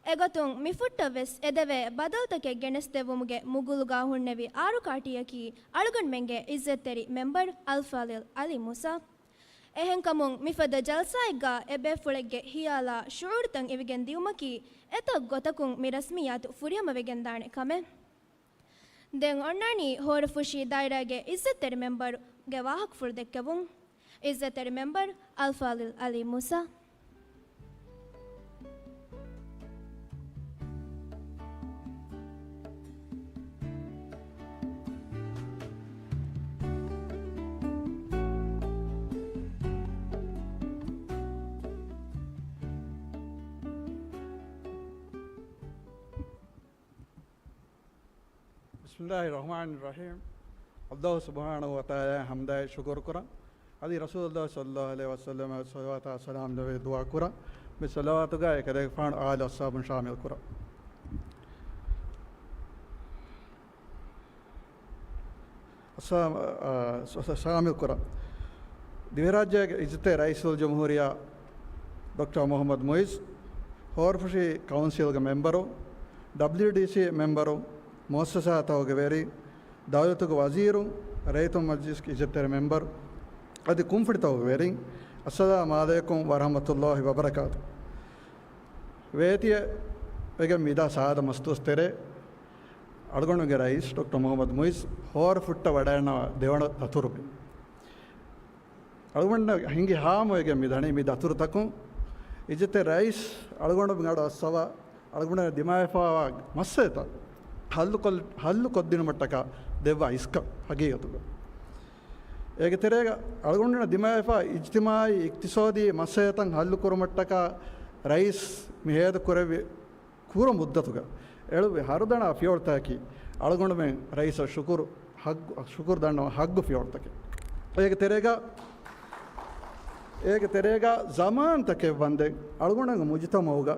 އެގޮތުން މިފުއްޓަށްވެސް އެދެވޭ ބަދަލުތަކެއް ގެނެސްދެއްވުމުގެ މުގުލުގަ ހުންނެވި އާރުކާޓީއަކީ އަޅުގަނޑުމެންގެ އިއްޒަތްތެރި މެމްބަރު އަލްފާޟިލް ޢަލީ މޫސާ. އެހެންކަމުން، މިފަދަ ޖަލްސާއެއްގަ އެބޭފުޅެއްގެ ހިޔާލާ ޝުޢޫރުތައް އިވިގެން ދިއުމަކީ އެތައް ގޮތަކުން މި ރަސްމިއްޔާތު ފުރިހަމަވެގެންދާނެ ކަމެއް. ދެން އޮންނާނީ ހޯރަފުށީ ދާއިރާގެ އިއްޒަތްތެރި މެމްބަރުގެ ވާހަކަފުޅު ދެއްކެވުން. އިއްޒަތްތެރި މެމްބަރު އަލްފާޟިލް ޢަލީ މޫސާ. بسم الله الرحمن الرحيم. ﷲ ސުބްޙާނަހޫ ވަތަޢާލާ ޙަމްދާއި ޝުކުރު ކުރަން. އަދި ރަސޫލުﷲ ޞައްލަﷲު ޢަލައިހި ވަސައްލަމަށް ޞަލަވާތާ ސަލާމް ލެއްވި ދުޢާ ކުރަން. މި ޞަލަވާތުގައި އެކަލޭގެފާނު އާލު އަޞްޙާބުން ޝާމިލް ކުރަން. އަސް-، އާ، ސ-، ސ-، ޝާމިލް ކުރަން. ދިވެހިރާއްޖޭގެ އިއްޒަތްތެރި ރައީސުލްޖުމްހޫރިއްޔާ ޑޮކްޓަރ މުޙައްމަދު މުޢިއްޒު، ހޯރަފުށި ކައުންސިލްގެ މެމްބަރު، ޑަބްލިއުޑީސީ މެމްބަރު، މުއައްސަސާތަކުގެ ވެރިން، ދައުލަތުގެ ވަޒީރުން، ރައްޔިތުން މަޖިލިސްގެ އިއްޒަތްތެރި މެމްބަރު، އަދި ކުންފުނިތަކުގެ ވެރިން، އައްސަލާމް ޢަލައިކުމް ވަރަޙްމަތުﷲ ވަބަރަކާތު. ވޭތިއެއް ވެގެން މިދާ ސާދަ މަސްދުވަސް ތެރޭ، އަޅުގަނޑުގެ ރައީސް ޑޮކްޓަރ މުޙައްމަދު މުޢިއްޒު ހޯރަފުށި ވަޑައިންނަވާ ދެވަނަ ދަތުރު މި. އަޅުގަނޑަށް ހިނގި ހާމަވެގެން މި ދަނީ މި ދަތުރުތަކުން އިއްޒަތްތެރި ރައީސް އަޅުގަނޑު މި އަޑު އައްސަވާ، އަޅުގަނޑަށް ދިމާވެފައިވާ މައްސަލަތައް ހައްލުކޮށް، ހައްލުކޮށްދިނުމަށްޓަކާ ދެއްވާ އިސްކަން ހަގީގަތުގަ. އޭގެ ތެރޭގަ އަޅުގަނޑުންނަށް ދިމާވެފައި އިޖްތިމާޢީ އިޤްތިޞާދީ މައްސަލަތައް ހައްލުކުރުމަށްޓަކާ ރައީސް މި ހޭދަ ކުރެއްވި ކުރު މުއްދަތުގަ އެޅުއްވި ހަރުދަނާ ފިޔަވަޅުތަކަކީ އަޅުގަނޑުމެން ރައީސަށް ޝުކުރު ހައްގު، ޝުކުރު ދަންނަވާ ހައްގު ފިޔަވަޅުތަކެއް. އޭގެ ތެރޭގަ، އޭގެ ތެރޭގަ ޒަމާންތަކެއް ވަންދެން އަޅުގަނޑުގެ މުޖުތަމަޢުގަ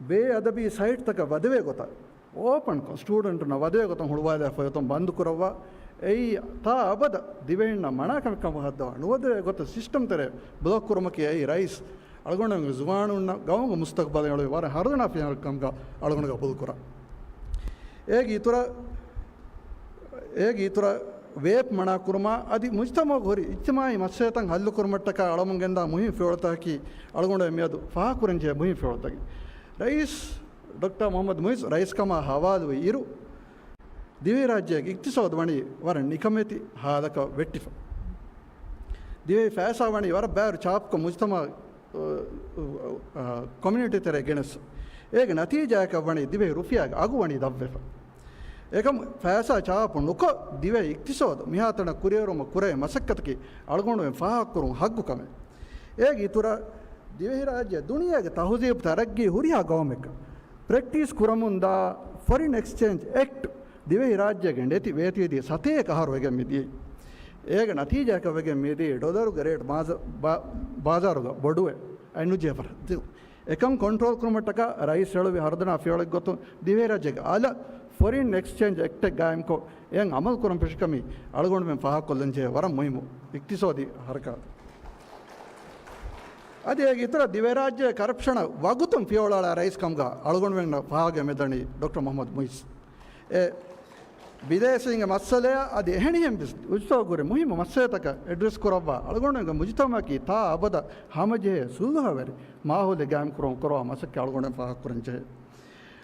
ބޭއަދަބީ ސައިޓްތަކަށް ވަދެވޭ ގޮތަށް، އޯޕަންކޮށް، ސްޓޫޑެންޓުންނަށް ވަދެވޭ ގޮތަށް ހުޅުވާލާފައި އޮތުން ބަންދު ކުރައްވާ، އެއީ ތާ އަބަދަށް ދިވެހިންނަށް މަނާކަމެއްކަމަށް ހައްދަވާ، ނުވަދެވޭ ގޮތަށް ސިސްޓަމް ތެރޭ ބްލޮކް ކުރުމަކީ އެއީ ރައީސް އަޅުގަނޑުމެންގެ ޒުވާނުންނަށް ގައުމުގެ މުސްތަޤްބަލަށް އެޅުވި ވަރަށް ހަރުދަނާ ފިޔަވަޅެއްކަމުގަ އަޅުގަނޑުގަ ގަބޫލުކުރާ. އޭގެ އިތުރަށް، އޭގެ އިތުރަށް ވޭޕް މަނާކުރުމާ އަދި މުޖުތަމަޢުގެ ހުރި އިޖްތިމާޢީ މައްސަލަތައް ހައްލުކުރުމަށްޓަކާ އަޅަމުން ގެންދާ މުހިންމު ފިޔަވަޅުތަކަކީ އަޅުގަނޑު މިއަދު ފާހަގަކުރަންޖެހޭ މުހިންމު ފިޔަވަޅުތަކެއް. ރައީސް ޑޮކްޓަރ މުޙައްމަދު މުޢިއްޒު ރައީސްކަމާ ހަވާލުވި އިރު، ދިވެހިރާއްޖޭގެ އިޤްތިޞާދު ވަނީ ވަރަށް ނިކަމެތި ހާލަކަށް ވެއްޓިފަ. ދިވެހި ފައިސާ ވަނީ ވަރަށް ބާރު ޗާޕުކޮށް މުޖުތަމަޢު، އަ، އަ، ކޮމިއުނިޓީ ތެރޭ ގެނެސް. އޭގެ ނަތީޖާއަކަށް ވަނީ ދިވެހި ރުފިޔާގެ އަގު ވަނީ ދަށްވެފަ. އެކަމު ފައިސާ ޗާޕު ނުކޮށް، ދިވެހި އިޤްތިޞާދު މިހާތަނަށް ކުރިއެރުމަށް ކުރެވޭ މަސައްކަތަކީ އަޅުގަނޑުމެން ފާހަގަކުރުން ހައްގު ކަމެއް. އޭގެ އިތުރަށް، ދިވެހިރާއްޖެ ދުނިޔޭގެ ތަހުޒީބު ތަރައްގީ ހުރިހާ ގައުމެއްގަ ޕްރެކްޓީސް ކުރަމުންދާ ފޮރިން އެކްސްޗޭންޖް އެކްޓް ދިވެހިރާއްޖޭގެ ނެތި ވޭތުވެދިޔަ ސަތޭކަ އަހަރު ވެގެން މިދިޔައީ. އޭގެ ނަތީޖާއަކަށް ވެގެން މިދިޔައީ ޑޮލަރުގެ ރޭޓް ބާޒާ-، ބާ-، ބާޒާރުގަ ބޮޑުވެ އަތްނުޖެހޭ ފަރާތް. އެކަން ކޮންޓްރޯލް ކުރުމަށްޓަކާ ރައީސް އެޅުވި ހަރުދަނާ ފިޔަވަޅެއްގޮތުން ދިވެހިރާއްޖޭގެ އަލަށް ފޮރިން އެކްސްޗޭންޖް އެކްޓެއް ގާއިމްކޮށް، އެއަށް އަމަލު ކުރަން ފެށިކަމީ އަޅުގަނޑުމެން ފާހަގަކޮށްލަންޖެހޭ ވަރަށް މުހިއްމު އިޤްތިޞާދީ ހަރަކާތެއް. އަދި އޭގެ އިތުރަށް ދިވެހިރާއްޖެ ކަރަޕްޝަނަށް ވަގުތުން ފިޔަވަޅު އަޅާ ރައީސް ކަމުގަ އަޅުގަނޑުމެންނަށް ފާހަގަ މެދަނީ ޑޮކްޓަރ މުޙައްމަދު މުޢިއްޒު. އެ ބިދޭސީންގެ މައްސަލަޔާ އަދި އެހެނިހެން ވެސް މުޖުތަމަޢުގަ ހުރި މުހިއްމު މައްސަލަތަކަށް އެޑްރެސް ކުރައްވާ، އަޅުގަނޑުގެ މުޖުތަމަޢަކީ ތާ އަބަދަށް ހަމަޖެހޭ ސުލްހަވެރި މާހައުލެއް ގާއިމް ކުރުން ކުރައްވާ މަސައްކަތް އަޅުގަނޑުމެން ފާހަގަކުރަން ޖެހޭ.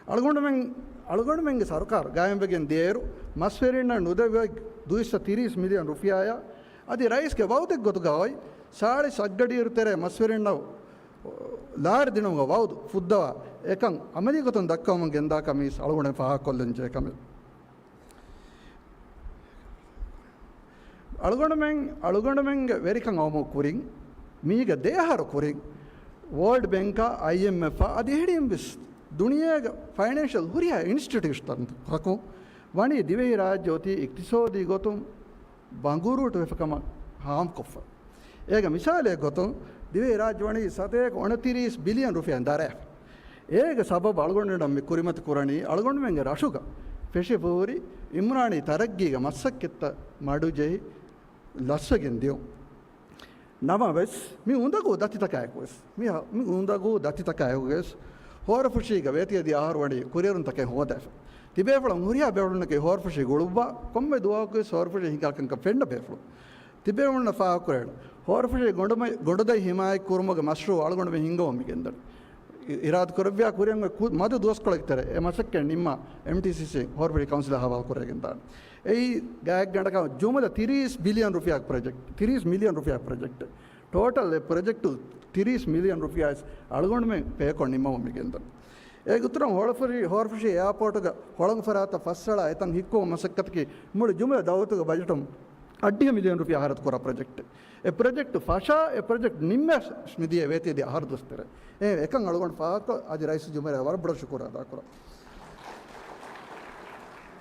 އަޅުގަނޑުމެން، އަޅުގަނޑުމެންގެ ސަރުކާރު ގާއިމްވެގެން ދިޔައިރު، މަސްވެރިންނަށް ނުދެއްވި ދުއިސައްތަ ތިރީސް މިލިއަން ރުފިޔާއާ އަދި ރައީސްގެ ވައުދެއްގޮތުގަ އޮތް ސާޅީސް އަށްގަޑިއިރު ތެރޭ މަސްވެރިންނަށް ލާރި ދިނުމުގެ ވައުދު ފުއްދަވާ އެކަން އަމަލީގޮތުން ދައްކަވަމުން ގެންދާކަމީ އަޅުގަނޑުމެން ފާހަގަކޮށްލަންޖެހޭ ކަމެއް. އަޅުގަނޑުމެން، އަޅުގަނޑުމެންގެ ވެރިކަން އައުމު ކުރިން، މީގެ ދެއަހަރު ކުރިން، ވޯލްޑް ބޭންކާ، އައިއެމްއެފްއާ އަދި އެހެނިހެން ވެސް ދުނިޔޭގެ ފައިނޭންޝަލް ހުރިހާ އިންސްޓިޓިއުޝަންތަކުން ވަނީ ދިވެހިރާއްޖެ އޮތީ އިޤްތިޞާދީ ގޮތުން ބަނގުރޫޓުވެފަ ކަމަށް ހާމަކޮށްފަ. އޭގެ މިސާލެއް ގޮތުން، ދިވެހިރާއްޖެ ވަނީ ސަތޭކަ އޮނަތިރީސް ބިލިއަން ރުފިޔާ ދަރައިފަ. އޭގެ ސަބަބު އަޅުގަނޑުމެން މި ކުރިމަތި ކުރަނީ، އަޅުގަނޑުމެންގެ ރަށުގަ ފެށިފަހުރި އިމްރާނީ ތަރައްގީގެ މަސައްކަތްތައް މަޑުޖެހި ލަސްވެގެން ދިޔުން. ނަމަވެސް، މި އުނދަގޫ ދަތިތަކާއެކުވެސް، މި ހަ-، މި އުނދަގޫ ދަތިތަކާއެކުވެސް، ހޯރަފުށީގަ ވޭތިވެދިޔަ އަހަރު ވަނީ ކުރިއެރުންތަކެއް ހޯދާފަ. ތިބޭފުޅުން ހުރިހާ ބޭފުޅުންނަކީ ހޯރަފުށީ ގުޅުއްވާ، ކޮންމެ ދުވަހަކުވެސް ހޯރަފުށީ ހިނގާކަންކަން ފެންނަ ބޭފުޅުން. ތިބޭފުޅުންނަށް ފާހަގަކުރޭނަ. ހޯރަފުށީ ގޮނޑުމަ-، ގޮނޑުދަތި ހިމާޔަތް ކުރުމުގެ މަޝްރޫއު އަޅުގަނޑުމެން ހިންގަމުން މި ގެންދަނީ. އި-، އިރާދަ ކުރެއްވިޔާ ކުރިއަށް އޮތް ކު-، މަދު ދުވަސްކޮޅެއްގެ ތެރޭ އެ މަސައްކަތް ނިންމާ އެމްޓީސީސީ ހޯރަފުށީ ކައުންސިލަށް ހަވާލު ކުރެވިގެން ދާނެ. އެއީ ގާތްގަނޑަކަށް ޖުމުލަ ތިރީސް ބިލިއަން ރުފިޔާ ޕްރޮޖެކްޓް، ތިރީސް މިލިއަން ރުފިޔާ ޕްރޮޖެކްޓް. ޓޯޓަލް އެ ޕްރޮޖެކްޓު ތިރީސް މިލިއަން ރުފިޔާ އަޅުގަނޑުމެން ޕޭކޮށް ނިންމަމުން މި ގެންދަނީ. އޭގެ އިތުރަށް ހޯރަފުށީ، ހޯރަފުށީ އެއާޕޯޓުގަ ހޮޅުން ފަރާތަށް ފަސް އަޅާ އެތަން ހިއްކުމުގެ މަސައްކަތަކީ މުޅި ޖުމުލަ ދައުލަތުގެ ބަޖެޓުން އަށްޑިހަ މިލިއަން ރުފިޔާ ހަރަދު ކުރާ ޕްރޮޖެކްޓެއް. އެ ޕްރޮޖެކްޓު ފަށާ، އެ ޕްރޮޖެކްޓް ނިންމަސް މިދިޔަ ވޭތިވެދިޔަ އަހަރު ދުވަސް ތެރޭ. އެ އެކަން އަޅުގަނޑު ފާހަގަކޮށް އަދި ރައީސް ޖުމްހޫރިއްޔާ ވަރަށް ބޮޑަށް ޝުކުރު އަދާކުރަން.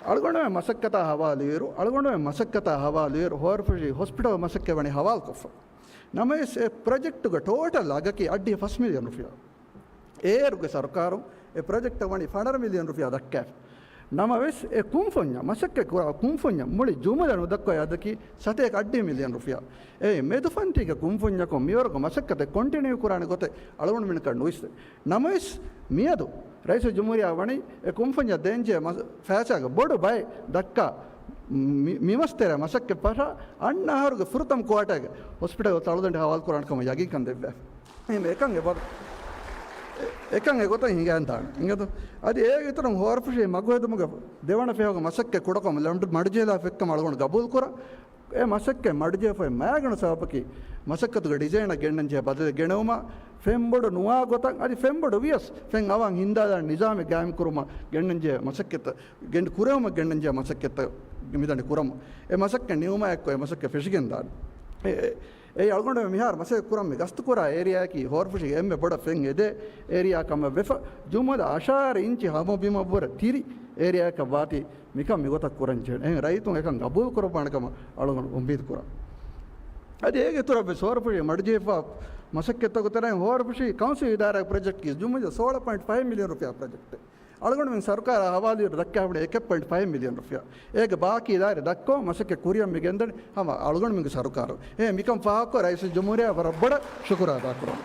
އަޅުގަނޑުމެން މަސައްކަތާ ހަވާލުވިއިރު، އަޅުގަނޑުމެން މަސައްކަތާ ހަވާލުވިއިރު، ހޯރަފުށީ ހޮސްޕިޓަލް މަސައްކަތް ވަނީ ހަވާލުކޮށްފަ. ނަމަވެސް، އެ ޕްރޮޖެކްޓުގެ ޓޯޓަލް އަގަކީ އަށްޑިހަ ފަސް މިލިއަން ރުފިޔާ. އޭރުގެ ސަރުކާރުން އެ ޕްރޮޖެކްޓަށް ވަނީ ފަނަރަ މިލިއަން ރުފިޔާ ދައްކާފަ. ނަމަވެސް، އެ ކުންފުންޏަށް، މަސައްކަތް ކުރާ ކުންފުންޏަށް މުޅި ޖުމުލަ ނުދައްކަވައި އަދަކީ ސަތޭކަ އަށްޑިހަ މިލިއަން ރުފިޔާ. އެ މެދުފަންތީގެ ކުންފުންޏަކުން މިވަރުގެ މަސައްކަތެއް ކޮންޓިނިއު ކުރާނެ ގޮތެއް އަޅުގަނޑުމެންނަކަށް ނުއިސްވޭ. ނަމަވެސް، މިއަދު ރައީސުލްޖުމްހޫރިއްޔާ ވަނީ އެ ކުންފުންޏަށް ދޭންޖެހޭ މަސް-، ފައިސާގެ ބޮޑު ބައެއް ދައްކާ މި-، މި މަސް ތެރޭ މަސައްކަތް ފަށާ، އަންނަ އަހަރުގެ ފުރަތަމަ ކުއާޓާގެ ހޮސްޕިޓަލް ތަޅުދަނޑި ހަވާލު ކުރާނެ ކަމަށް ޔަގީންކަން ދެއްވާ. އެހެން އެކަން އެބަ-، އެކަން އެގޮތަށް ހިނގައިދާނެ. އިނގޭތޯ؟ އަދި އޭގެ އިތުރުން ހޯރަފުށި މަގުހެދުމުގެ ދެވަނަ ފެހުގެ މަސައްކަތް ކުޑަކޮށް ލަނޑު މަޑުޖެހިލާ ފެއްކަމަށް އަޅުގަނޑު ގަބޫލުކުރަން. އެ މަސައްކަތް މަޑުޖެހިފައި މައިގަނޑު ސަބަބަކީ، މަސައްކަތުގެ ޑިޒައިނަށް ގެންނަންޖެހޭ ބަދަލެއް ގެނެވުމަށް، ފެންބޮޑު ނުވާ ގޮތަށް، އަދި ފެންބޮޑު ވިޔަސް، ފެން އަވަން ހިންދާލާނެ ނިޒާމެއް ގާއިމް ކުރުމަށް ގެންނަންޖެހޭ މަސައްކަތްތައް، ގެން-، ކުރެވުމަށް ގެންނަންޖެހޭ މަސައްކަތްތައް މިދަނީ ކުރަމުން. އެ މަސައްކަތް ނިމުމާ އެއްކޮށް އެ މަސައްކަތް ފެށިގެންދާނެ. އެ، އެ، އެއީ އަޅުގަނޑު މިހާރު މަސައްކަތް ކުރަން މި ގަސްތުކުރާ އޭރިއާއަކީ ހޯރަފުށިގެ އެންމެ ބޮޑަށް ފެން އެދޭ އޭރިއާ ކަމަށް ވެފަ، ޖުމުލަ އަށާރަ އިންޗި ހަމަބިމަށްވުރެ ތިރި އޭރިއާއަކަށް ވާތީ މިކަން މިގޮތަށް ކުރަން ޖެހޭ. އެހެން ރައްޔިތުން އެކަން ގަބޫލު ކުރައްވާނެ ކަމަށް އަޅުގަނޑު އުއްމީދު ކުރަން. އަދި އޭގެ އިތުރަށް ވެސް ހޯރަފުށި މަޑުޖެހިފަ މަސައްކަތްތަކުގެ ތެރެއިން ހޯރަފުށި ކައުންސިލް އިދާރާގެ ޕްރޮޖެކްޓް ކީސް ޖުމުލަ ސޯޅަ ޕޮއިންޓް ފައިވް މިލިއަން ރުފިޔާ ޕްރޮޖެކްޓެއް. އަޅުގަނޑުމެން ސަރުކާރާ ހަވާލުވިއިރު ދައްކާފަ އެކެއް ޕޮއިންޓް ފައިވް މިލިއަން ރުފިޔާ. އޭގެ ބާކީ ދާއިރު ދައްކަވަން މަސައްކަތް ކުރިއަށް މި ގެންދަނީ ހަމަ އަޅުގަނޑުމެންގެ ސަރުކާރު. އެ މިކަން ފާހަގަކޮށް ރައީސުލްޖުމްހޫރިއްޔާ ވަރަށް ބޮޑަށް ޝުކުރު އަދާކުރަން.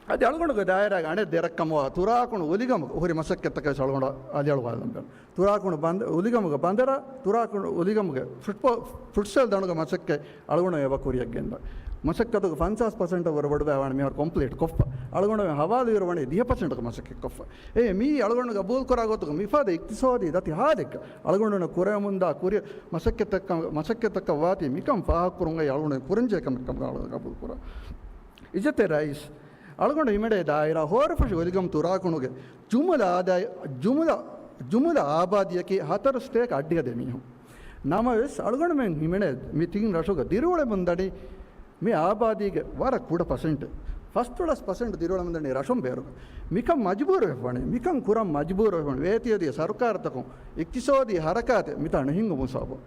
އަދި އަޅުގަނޑުގެ ދާއިރާގެ އަނެއް ދެރަށްކަމަށްވާ ތުރާކުނު އުލިގަމުގަ ހުރި މަސައްކަތްތަކަށް އަޅުގަނޑު އަލިއަޅުވާލަން ބޭނުން. ތުރާކުނު ބަނދަ-، އުލިގަމުގެ ބަނދަރަށް، ތުރާކުނު އުލިގަމުގެ ފުޓްބޯ-، ފުޓްސަލް ދަނޑުގެ މަސައްކަތް އަޅުގަނޑު އެބަ ކުރިއަށް ގެންދަން. މަސައްކަތުގެ ފަންސާސް ޕަސެންޓަށް ވުރެ ބޮޑުބައި ވާނެ މިހާރު ކޮމްޕްލީޓް ކޮށްފަ. އަޅުގަނޑު ހަވާލުވިއިރު ވަނީ ދިހަ ޕަސެންޓަކަށް މަސައްކަތް ކޮށްފަ. އެ މީ އަޅުގަނޑު ގަބޫލު ކުރާ ގޮތުގަ މިފަދަ އިޤްތިޞާދީ ދަތި ހާލެއްގަ އަޅުގަނޑު ކުރެވެމުންދާ ކުރި-، މަސައްކަތްތަކަށް، މަސައްކަތްތަކަށް ވާތީ މިކަން ފާހަގަކުރުމުގައި އަޅުގަނޑު ކުރަންޖެހޭ ކަމެއް ކަމަށް ގަބޫލު ކުރަން. އިއްޒަތްތެރި ރައީސް، އަޅުގަނޑު ހިމެނޭ ދާއިރާ ހޯރަފުށި އުލިގަމު ތުރާކުނުގެ ޖުމުލަ އާދައި-، ޖުމުލަ، ޖުމުލަ އާބާދީއަކީ ހަތަރު ސަތޭކަ އަށްޑިހަ ދެ މީހުން. ނަމަވެސް، އަޅުގަނޑުމެން ހިމެނޭ މި ތިން ރަށުގަ ދިރިއުޅެމުން ދަނީ މި އާބާދީގެ ވަރަށް ކުޑަ ޕަސެންޓެއް. ފަސްދޮޅަސް ޕަސެންޓް ދިރިއުޅެމުން ދަނީ ރަށުން ބޭރުގަ. މިކަން މަޖުބޫރުވެފަ ވަނީ، މިކަން ކުރަން މަޖުބޫރުވެފަ ވަނީ، ވޭތިވެދިޔަ ސަރުކާރުތަކުން އިޤްތިޞާދީ ހަރަކާތެއް މިތާ ނުހިންގުމުން ސަބަބުން.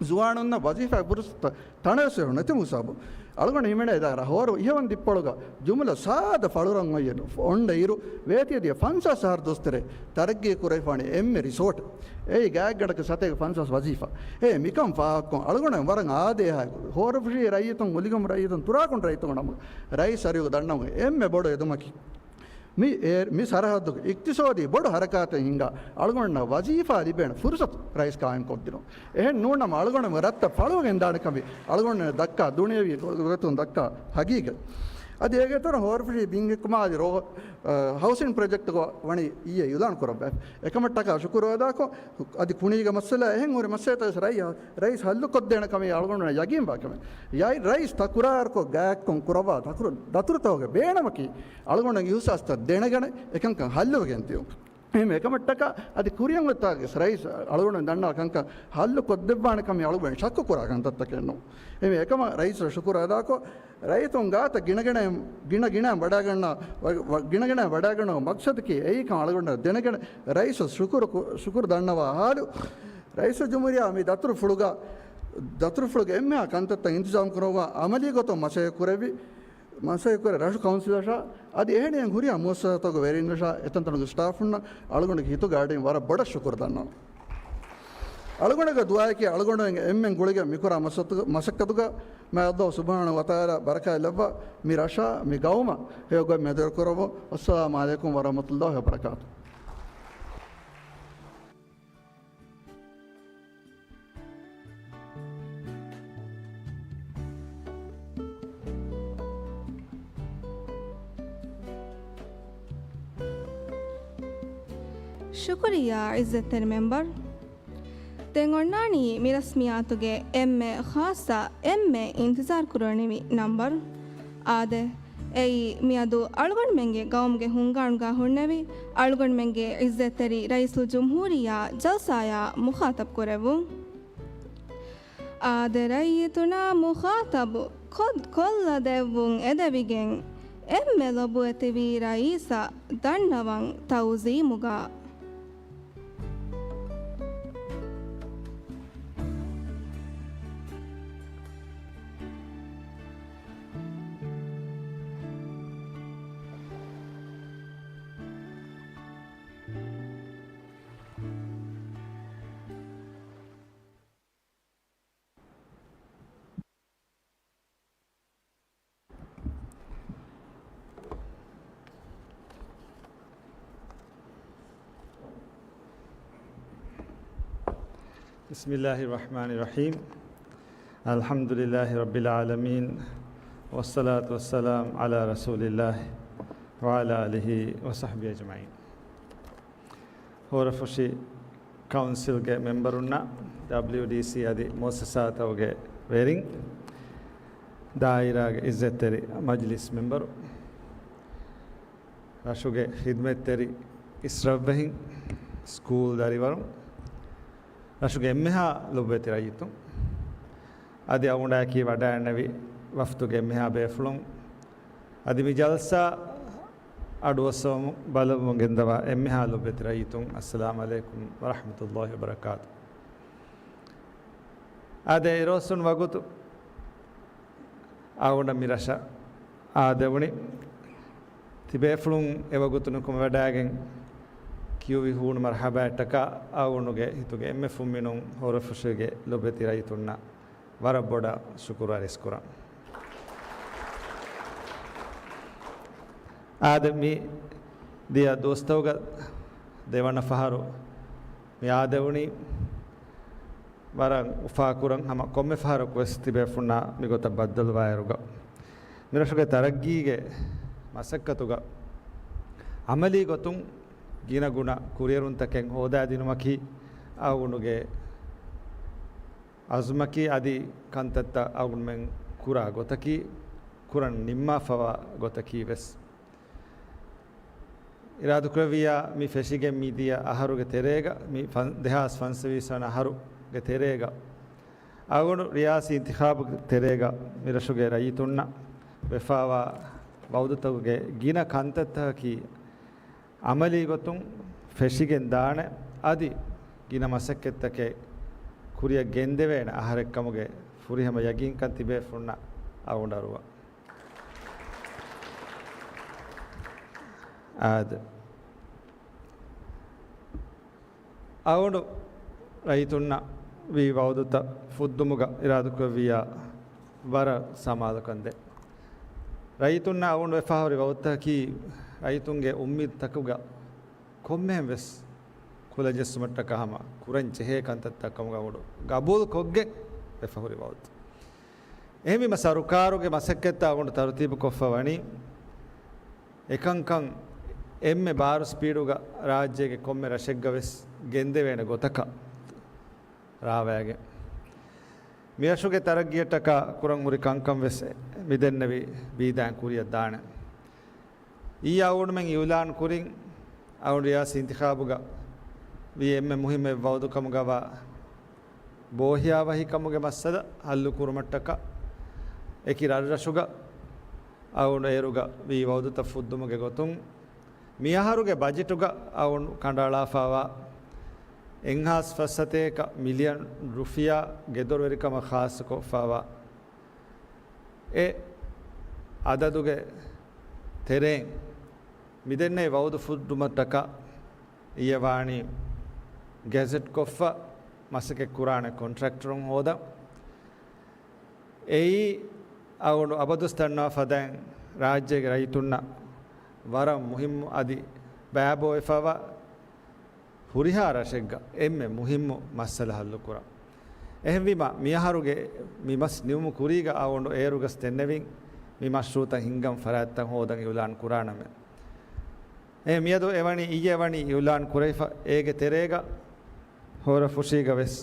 ޒުވާނުންނަށް ވަޒީފާ ފުރުސަތު ތަނަވެސް ނެތި ހިސާބު. އަޅުގަނޑު ހިމެނޭ ދާއިރާ ހޯރު އިހަވަން ދިއްޕޮޅުގަ ޖުމުލަ ސާދަ ފަޅުރަށް އޮތް އޮންނަ އިރު، ވޭތިވެދިޔަ ފަންސާސް އަހަރު ދުވަސްތެރޭ ތަރައްގީ ކުރެވިފަ ވަނީ އެންމެ ރިސޯޓެއް. އެއީ ގާތްގަނޑަކަށް ސަތޭކަ ފަންސާސް ވަޒީފާ. އެ މިކަން ފާހަގަކޮށް އަޅުގަނޑު ވަރަށް އާދޭހާއެކު ހޯރަފުށި ރައްޔިތުން، އުލިގަމު ރައްޔިތުން، ތުރާކުނު ރައްޔިތުން ނަމަ ރައީސް އަރިހުގަ ދަންނަވަން އެންމެ ބޮޑު އެދުމަކީ، މި އޭ-، މި ސަރަހައްދުގެ އިޤްތިޞާދީ ބޮޑު ހަރަކާތެއް ހިންގާ، އަޅުގަނޑަށް ވަޒީފާ ލިބޭނެ ފުރުސަތު ރައީސް ޤާއިމްކޮށްދިނުން. އެހެން ނޫން ނަމަ، އަޅުގަނޑުގެ ރަށްތައް ފަޅުވަގެން ދާނެ ކަމީ އަޅުގަނޑު ދައްކާ ދުނިޔަވީ ގޮތުން ދައްކާ ހަގީގަތް. އަދި އޭގެ އިތުރަށް ހޯރަފުށި ބިން ހިއްކުމާ އަދި ރޯ-، އަ، ހައުސިން ޕްރޮޖެކްޓްގަ ވަނީ އިއްޔެ އިއުލާން ކުރައްވާ. އެކަމަށްޓަކާ ޝުކުރު އަދާކޮށް، އަދި ކުނީގެ މައްސަލަ އެހެން ހުރި މައްސަލަތައް ވެސް ރައީ-، ރައީސް ހައްލުކޮށްދޭނެ ކަމީ އަޅުގަނޑު ޔަގީންވާ ކަމެއް. ޔައި ރައީސް ތަކުރާރުކޮށް ގާތްކޮށް ކުރައްވާ ދަތުރު-، ދަތުރުތަކުގެ ބޭނުމަކީ އަޅުގަނޑުގެ އިހުސާސްތައް ދެނެގަނެ އެކަންކަން ހައްލުވެގެން ދިޔުން. އެހެން އެކަމަށްޓަކާ އަދި ކުރިއަށް އޮތްތާގެ ރައީސް އަޅުގަނޑު ދަންނަވާ ކަންކަން ހައްލު ކޮށްދެއްވާނެ ކަމީ އަޅުގަނޑު ޝައްކު ކުރާ ކަންތައްތަކެއް ނޫން. އެހެން އެކަމަށް ރައީސަށް ޝުކުރު އަދާކޮށް، ރައްޔިތުން ގާތަށް ގިނަގިނައިން، ގިނަ ގިނައިން ވަޑައިގަންނަ، ވަ-، ވަ-، ގިނަގިނައިން ވަޑައިގަންނަ މަޤްޞަދަކީ އެއީ ކަމަށް އަޅުގަނޑަށް ދެނެގެން ރައީސަށް ޝުކުރު ކު-، ޝުކުރު ދަންނަވާ ހާލު. ރައީސުލްޖުމްހޫރިއްޔާ މި ދަތުރުފުޅުގަ، ދަތުރުފުޅުގެ އެންމެހާ ކަންތައްތައް އިންތިޒާމް ކުރައްވާ އަމަލީ ގޮތުން މަސައްކަތް ކުރެއްވި، މަސައްކަތް ކުރެ ރަށު ކައުންސިލަށާ އަދި އެހެނިހެން ހުރިހާ މުއައްސަސާތަކުގެ ވެރިންނަށާ އެތަންތަނުގެ ސްޓާފުންނަށް އަޅުގަނޑުގެ ހިތުގެ އަޑިން ވަރަށް ބޮޑަށް ޝުކުރު ދަންނަވަން. އަޅުގަނޑުގެ ދުޢާއަކީ އަޅުގަނޑުމެން އެންމެން ގުޅިގެން މިކުރާ މަސައްކަ-، މަސައްކަތުގަ މާތް ﷲ ސުބްޙާނަހޫ ވަތަޢާލާ ބަރަކާތް ލައްވާ މި ރަށާ މި ގައުމަށް ހެޔޮގޮތް މެދުވެރިކުރައްވަން. އައްސަލާމު ޢަލައިކުމް ވަރަޙްމަތުﷲ ވަބަރަކާތުހު. ޝުކުރިއްޔާ ޢިއްޒަތްތެރި މެމްބަރު. ދެން އޮންނާނީ މި ރަސްމިއްޔާތުގެ އެންމެ ޚާއްޞަ، އެންމެ އިންތިޒާރު ކުރަނިވި ނަންބަރު. އާދެ، އެއީ މިއަދު އަޅުގަނޑުމެންގެ ގައުމުގެ ހުންގާނުގަ ހުންނެވި، އަޅުގަނޑުމެންގެ ޢިއްޒަތްތެރި ރައީސުލްޖުމްހޫރިއްޔާ ޖަލްސާއާ މުޚާޠަބް ކުރެއްވުން. އާދެ، ރައްޔިތުންނާ މުޚާޠަބު ކޮށް-، ކޮށްލަދެއްވުން އެދެވިގެން، އެންމެ ލޮބުވެތިވި ރައީސަށް ދަންނަވަން ތަޢުޒީމުގަ. بسم الله الرحمن الرحيم. الحمد لله رب العالمين. والصلاة والسلام على رسول الله وعلى آله وصحبه أجمعين. ހޯރަފުށި ކައުންސިލްގެ މެމްބަރުންނަށް، ޑަބްލިއުޑީސީ އަދި މުއައްސަސާތަކުގެ ވެރިން، ދާއިރާގެ އިއްޒަތްތެރި މަޖިލިސް މެމްބަރު، ރަށުގެ ޚިދްމަތްތެރި އިސްރަށްވެހިން، ސްކޫލް ދަރިވަރުން، ރަށުގެ އެންމެހާ ލޮބުވެތި ރައްޔިތުން، އަދި އަޅުގަނޑާއެކީ ވަޑައިގެންނެވި ވަފްދުގެ އެންމެހާ ބޭފުޅުން، އަދި މި ޖަލްސާ އަޑުއައްސަވަމުން ބައްލަވަމުން ގެންދަވާ އެންމެހާ ލޮބުވެތި ރައްޔިތުން، އައްސަލާމް ޢަލައިކުމް ވަރަޙްމަތުﷲ ވަބަރަކާތު. އާދެ، އިރުއޮއްސުނު ވަގުތު އަޅުގަނޑަށް މި ރަށަށް އާދެވުނީ. ތިބޭފުޅުން އެވަގުތު ނުކުމެވަޑައިގެން ކިޔުވި ހޫނު މަރުޙަބާއަށްޓަކާ އަޅުގަނޑުގެ ހިތުގެ އެންމެ ފުންމިނުން ހޯރަފުށީގެ ލޮބުވެތި ރައްޔިތުންނަށް ވަރަށް ބޮޑަށް ޝުކުރު އަރިސްކުރަން. އާދެ، މި ދިޔަ ދުވަސްތަކުގަ ދެވަނަ ފަހަރު މި އާދެވުނީ. ވަރަށް އުފާކުރަން ހަމަ ކޮންމެ ފަހަރަކުވެސް ތިބޭފުންނާ މިގޮތަށް ބައްދަލުވާއިރުގަ، މިރަށުގެ ތަރައްގީގެ މަސައްކަތުގަ އަމަލީ ގޮތުން ގިނަގުނަ ކުރިއެރުންތަކެއް ހޯދާދިނުމަކީ އަޅުގަނޑުގެ އަޒުމަކީ، އަދި ކަންތައްތައް އަޅުގަނޑުމެން ކުރާ ގޮތަކީ، ކުރަން ނިންމާފަވާ ގޮތަކީ ވެސް. އިރާދަކުރެއްވިއްޔާ، މި ފެށިގެން މިދިޔަ އަހަރުގެ ތެރޭގަ، މި ފަން-، ދެހާސް ފަންސަވީސް ވަނަ އަހަރުގެ ތެރޭގަ، އަޅުގަނޑު ރިޔާސީ އިންތިޚާބުގެ ތެރޭގަ މިރަށުގެ ރައްޔިތުންނަށް ވެފާވާ ވައުދުތަކުގެ ގިނަ ކަންތައްތަކަކީ އަމަލީ ގޮތުން ފެށިގެން ދާނެ، އަދި ގިނަ މަސައްކަތްތަކެއް ކުރިއަށް ގެންދެވޭނެ އަހަރެއްކަމުގެ ފުރިހަމަ ޔަގީންކަން ތިބޭފުންނަށް އަޅުގަނޑަށް އަރުވާ. އާދެ. އަޅުގަނޑު ރައްޔިތުންނަށް ވީ ވައުދުތައް ފުއްދުމުގަ އިރާދަކުރެއްވިއްޔާ ވަރަށް ސަމާލުކަން ދޭ. ރައްޔިތުންނަށް އަޅުގަނޑު ވެފާހުރި ވައުދުތަކަކީ ރައްޔިތުންގެ އުއްމީދުތަކުގަ ކޮންމެހެން ވެސް ކުލަ ޖެއްސުމަށްޓަކާ ހަމަ ކުރަން ޖެހޭ ކަންތައްތައް ކަމުގަ އަޅުގަނޑު ގަބޫލު ކޮށްގެން ވެފަހުރި ވައުދު. އެހެންވީމަ، ސަރުކާރުގެ މަސައްކަތްތައް އަޅުގަނޑު ތަރުތީބު ކޮށްފަ ވަނީ، އެކަންކަން އެންމެ ބާރު ސްޕީޑުގަ ރާއްޖޭގެ ކޮންމެ ރަށެއްގަ ވެސް ގެންދެވޭނެ ގޮތަކަށް ރާވައިގެން، މިރަށުގެ ތަރައްގީއަށްޓަކާ ކުރަން ހުރި ކަންކަން ވެސް މިދެންނެވި ބީދާއިން ކުރިއަށް ދާނެ. އިއްޔާ އަޅުގަނޑުމެން އިއުލާން ކުރިން، އަޅުގަނޑު ރިޔާސީ އިންތިޚާބުގަ ވީ އެންމެ މުހިއްމު އެއް ވައުދު ކަމުގަވާ ބޯހިޔާވަހިކަމުގެ މައްސަލަ ހައްލު ކުރުމަށްޓަކާ، އެކި ރަށްރަށުގަ އަޅުގަނޑު އޭރުގަ ވީ ވައުދުތައް ފުއްދުމުގެ ގޮތުން، މިއަހަރުގެ ބަޖެޓުގަ އަޅުގަނޑު ކަނޑައަޅާފައިވާ އެއްހާސް ފަސްސަތޭކަ މިލިއަން ރުފިޔާ ގެދޮރުވެރިކަމަށް ޚާއްޞަކޮށްފައިވާ އެ އަދަދުގެ ތެރެއިން މިދެންނެވި ވައުދު ފުއްދުމަށްޓަކާ އިއްޔެ ވާނީ ގެޒެޓްކޮށްފަ މަސައްކަތްކުރާނެ ކޮންޓްރެކްޓަރުން ހޯދަން. އެއީ އަޅުގަނޑު އަބަދުވެސް ދަންނަވާ ފަދައިން ރާއްޖޭގެ ރައްޔިތުންނަށް ވަރަށް މުހިއްމު އަދި ބައިބޯވެފައިވާ ހުރިހާ ރަށެއްގަ އެންމެ މުހިއްމު މައްސަލަ ހައްލުކުރާ. އެހެންވީމަ، މިއަހަރުގެ މި މަސް ނިމުމު ކުރީގަ އަޅުގަނޑު އޭރުގަސް ދެންނެވިން، މި މަޝްރޫޢުތައް ހިންގަން ފަރާތްތައް ހޯދަން އިއުލާން ކުރާނަމޭ. އެ މިއަދު އެވަނީ، އިއްޔެ ވަނީ އިއުލާން ކުރެވިފަ، އޭގެ ތެރޭގަ ހޯރަފުށީގަ ވެސް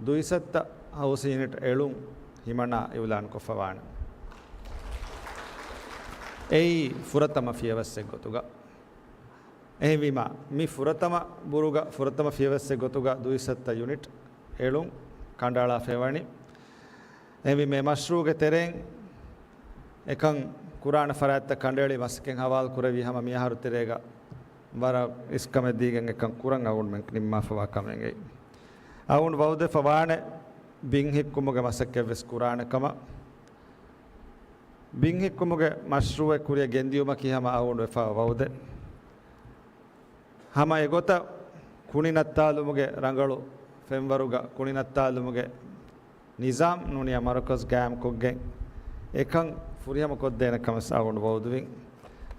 ދުއިސައްތަ ހައުސިން ޔުނިޓް އެޅުން ހިމަނާ އިއުލާން ކޮށްފަ ވާނެ. އެއީ ފުރަތަމަ ފިޔަވައްސެއް ގޮތުގަ. އެހެންވީމަ، މި ފުރަތަމަ ބުރުގަ ފުރަތަމަ ފިޔަވައްސެއް ގޮތުގަ ދުއިސައްތަ ޔުނިޓް އެޅުން ކަނޑައަޅާފައިވަނީ. އެހެންވީމަ، މަޝްރޫޢުގެ ތެރެއިން އެކަން ކުރާނެ ފަރާތްތައް ކަނޑައެޅި މަސައްކަތް ހަވާލު ކުރެވި ހަމަ މިއަހަރު ތެރޭގަ ވަރަށް އިސްކަމެއް ދީގެން އެކަން ކުރަން އަޅުގަނޑުމެން ނިންމާފަވާ ކަމެއް އެއީ. އަޅުގަނޑު ވައުދެފަ ވާނެ ބިން ހިއްކުމުގެ މަސައްކަތް ވެސް ކުރާނެ ކަމަށް. ބިން ހިއްކުމުގެ މަޝްރޫޢެއް ކުރިއަށް ގެންދިޔުމަކީ ހަމަ އަޅުގަނޑު ވެފަ ވައުދެއް. ހަމަ އެގޮތަށް ކުނި ނައްތާލުމުގެ ރަނގަޅު ފެންވަރުގަ ކުނި ނައްތާލުމުގެ ނިޒާމް ނޫނިޔާ މަރުކަޒް ގާއިމްކޮށްގެން އެކަން ފުރިހަމަ ކޮށްދޭނެ ކަމަށް އަޅުގަނޑު ވައުދުވިން.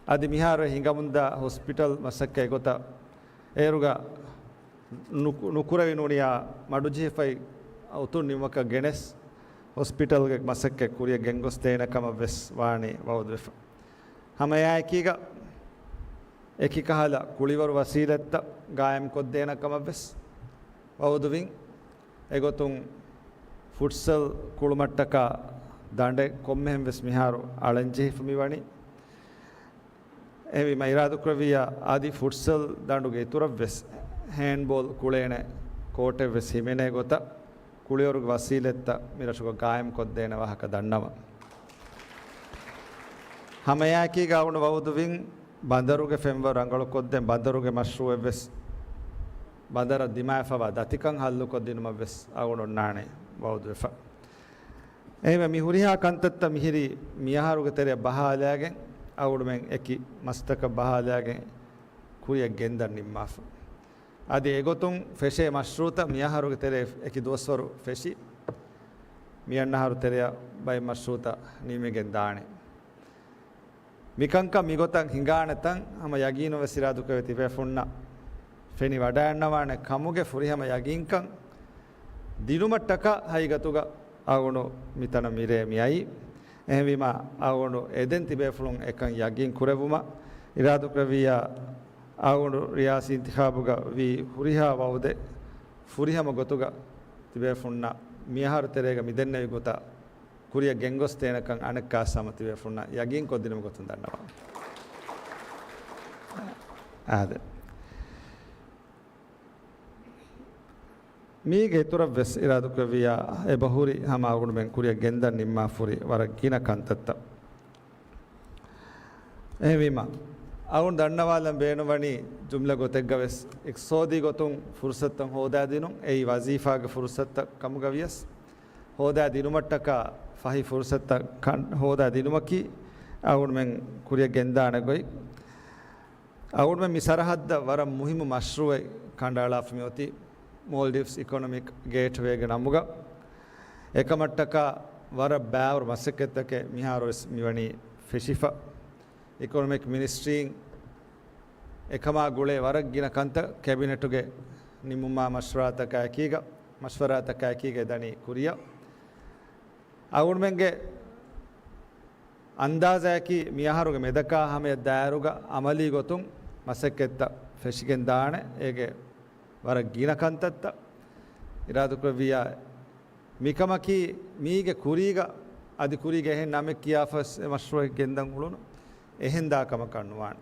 އަދި މިހާރު ހިނގަމުންދާ ހޮސްޕިޓަލް މަސައްކަތް އެގޮތަށް އޭރުގަ ނުކު-، ނުކުރެވި ނޫނިޔާ މަޑުޖެހިފައި އުތުން ނިމުމަކަށް ގެނެސް، ހޮސްޕިޓަލްގެ މަސައްކަތް ކުރިއަށް ގެންގޮސްދޭނެ ކަމަށް ވެސް ވާނީ ވައުދުވެފަ. ހަމައެއާއެކީގަ އެކި ކަހަލަ ކުޅިވަރު ވަސީލަތްތައް ގާއިމްކޮށްދޭނެ ކަމަށް ވެސް ވައުދުވިން. އެގޮތުން ފުޓްސަލް ކުޅުމަށްޓަކާ ދަނޑެއް ކޮންމެހެން ވެސް މިހާރު އަޅަންޖެހިފަ މިވަނީ. އެހެންވީމަ އިރާދުކުރެއްވިއްޔާ އަދި ފުޓްސަލް ދަނޑުގެ އިތުރަށް ވެސް ހޭންޑްބޯލް ކުޅޭނެ ކޯޓެއް ވެސް ހިމެނޭ ގޮތަށް ކުޅިވަރުގެ ވަސީލަތްތައް މިރަށުގަ ގާއިމްކޮށްދޭނެ ވާހަކަ ދަންނަވަން. ހަމައެއާއެކީގަ އަޅުގަނޑު ވައުދުވިން ބަނދަރުގެ ފެންވަރު ރަނގަޅުކޮށްދޭން، ބަނދަރުގެ މަޝްރޫއެއް ވެސް ބަނދަރަށް ދިމާވެފަވާ ދަތިކަން ހައްލުކޮށްދިނުމަށް ވެސް އަޅުގަނޑު އޮންނާނެ ވައުދުވެފަ. އެހެންވެ، މި ހުރިހާ ކަންތައްތައް މިހިރީ މިއަހަރުގެ ތެރެއަށް ބަހާލާގެން، އަޅުގަނޑުމެން އެކި މަސައްކަތް ބަހާލާގެން ކުރިއަށް ގެންދަން ނިންމާފަ. އަދި އެގޮތުން ފެށޭ މަޝްރޫއުތައް މިއަހަރުގެ ތެރޭ އެކި ދުވަސްވަރު ފެށި، މިއަންނަ އަހަރު ތެރެއަށް ބައެއް މަޝްރޫއުތައް ނިމިގެން ދާނެ. މިކަންކަން މިގޮތަށް ހިނގާނެތަން ހަމަ ޔަގީނުން ވެސް އިރާދުކުރެވޭ ތިބޭފުންނަށް ފެނިވަޑައިގަންނަވާނެ ކަމުގެ ފުރިހަމަ ޔަގީންކަން ދިނުމަށްޓަކާ ހަގީގަތުގަ އަޅުގަނޑު މިތަނަށް މިރޭ މިއައީ. އެހެންވީމަ، އަޅުގަނޑު އެދެން ތިބޭފުޅުން އެކަން ޔަގީން ކުރެއްވުމަށް އިރާދުކުރެއްވިއްޔާ، އަޅުގަނޑު ރިޔާސީ އިންތިޚާބުގަ ވީ ހުރިހާ ވައުދެއް ފުރިހަމަ ގޮތުގަ ތިބޭފުންނަށް މިއަހަރު ތެރޭގަ މިދެންނެވި ގޮތަށް ކުރިއަށް ގެންގޮސްދޭނެކަން އަނެއްކާވެސް ހަމަ ތިބޭފުންނަށް ޔަގީންކޮށްދިނުމުގެ ގޮތުން ދަންނަވަން. އާދެ. މީގެ އިތުރަށްވެސް އިރާދުކުރެއްވިއްޔާ، އެބަހުރި ހަމަ އަޅުގަނޑުމެން ކުރިއަށް ގެންދަން ނިންމާފަހުރި ވަރަށް ގިނަ ކަންތައްތައް. އެހެންވީމަ، އަޅުގަނޑު ދަންނަވާލަން ބޭނުންވަނީ ޖުމްލަ ގޮތެއްގަވެސް އިޤްތިޞާދީ ގޮތުން ފުރުޞަތުތައް ހޯދާދިނުން، އެއީ ވަޒީފާގެ ފުރުޞަތުތައް ކަމުގަވިޔަސް، ހޯދާދިނުމަށްޓަކާ ފަހި ފުރުޞަތުތައް ކަން-، ހޯދާދިނުމަކީ އަޅުގަނޑުމެން ކުރިއަށް ގެންދާނެ ގޮތް. އަޅުގަނޑުމެން މި ސަރަހައްދަށް ވަރަށް މުހިއްމު މަޝްރޫއެއް ކަނޑައަޅާފަ މިއޮތީ މޯލްޑިވްސް އިކޮނޮމިކް ގޭޓްވޭގެ ނަމުގަ. އެކަމަށްޓަކާ ވަރަށް ބާވަރު މަސައްކަތްތަކެއް މިހާރުވެސް މިވަނީ ފެށިފަ. އިކޮނޮމިކް މިނިސްޓްރީން އެކަމާ ގުޅޭ ވަރަށް ގިނަ ކަންތައް ކެބިނެޓުގެ ނިމުމާ މަޝްވަރާތަކާ އެކީގަ، މަޝްވަރާތަކާ އެކީގަ ދަނީ ކުރިއަށް. އަޅުގަނޑުމެންގެ އަންދާޒައަކީ މިއަހަރުގެ މެދަކާ ހަމަޔަށް ދާއިރުގަ އަމަލީ ގޮތުން މަސައްކަތްތައް ފެށިގެން ދާނެ. އޭގެ ވަރަށް ގިނަ ކަންތައްތައް އިރާދަކުރެއްވިއްޔާ، މިކަމަކީ މީގެ ކުރީގަ އަދި ކުރީގެ އެހެން ނަމެއް ކިޔާފަސް އެ މަޝްރޫއެއް ގެންދަން އުޅުނު އެހެން ދާ ކަމަކަށް ނުވާނެ.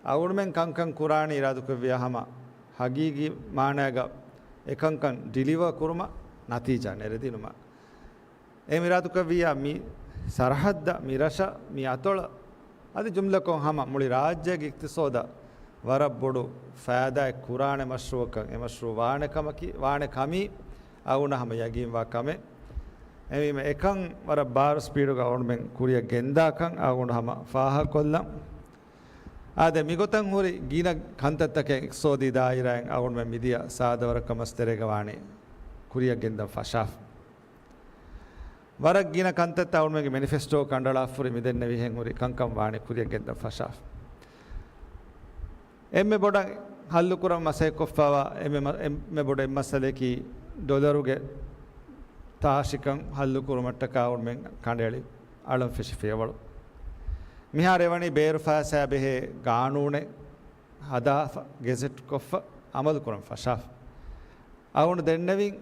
އަޅުގަނޑުމެން ކަންކަން ކުރާނީ އިރާދަކުރެއްވިއްޔާ ހަމަ ހަގީގީ މާނައިގަ އެކަންކަން ޑިލިވަރ ކުރުމަށް، ނަތީޖާ ނެރެދިނުމަށް. އެ އިރާދަކުރެއްވިއްޔާ މި ސަރަހައްދަށް، މި ރަށަށް، މި އަތޮޅަށް، އަދި ޖުމްލަކޮށް ހަމަ މުޅި ރާއްޖޭގެ އިޤްތިޞާދަށް ވަރަށް ބޮޑު ފައިދާއެއް ކުރާނެ މަޝްރޫއަކަށް އެ މަޝްރޫއު ވާނެ ކަމަކީ، ވާނެ ކަމީ އަޅުގަނޑަށް ހަމަ ޔަގީންވާ ކަމެއް. އެހެންވީމަ އެކަން ވަރަށް ބާރު ސްޕީޑުގަ އަޅުގަނޑުމެން ކުރިއަށް ގެންދާކަން އަޅުގަނޑު ހަމަ ފާހަގަކޮށްލަން. އާދެ، މިގޮތަށް ހުރި ގިނަ ކަންތައްތަކެއް އިޤްތިޞާދީ ދާއިރާއިން އަޅުގަނޑުމެން މިދިޔަ ސާދަވަރަކަށް މަސް ތެރޭގަ ވާނީ ކުރިއަށް ގެންދަން ފަށާފަ. ވަރަށް ގިނަ ކަންތައްތައް އަޅުގަނޑުމެންގެ މެނިފެސްޓޯ ކަނޑައަޅާފަހުރި މިދެންނެވިހެން ހުރި ކަންކަން ވާނީ ކުރިއަށް ގެންދަން ފަށާފަ. އެންމެ ބޮޑަށް ހައްލުކުރަން މަސައްކަތްކޮށްފައިވާ އެންމެ މަ-، އެންމެ ބޮޑު އެއް މައްސަލައަކީ ޑޮލަރުގެ ތާށިކަން ހައްލުކުރުމަށްޓަކާ އަޅުގަނޑުމެން ކަނޑައެޅި އަޅަން ފެށި ފިޔަވަޅު. މިހާރު އެވަނީ ބޭރު ފައިސާ ބެހޭ ގާނޫނެއް ހަދާފަ، ގެޒެޓްކޮށްފަ، އަމަލުކުރަން ފަށާފަ. އަޅުގަނޑު ދެންނެވިން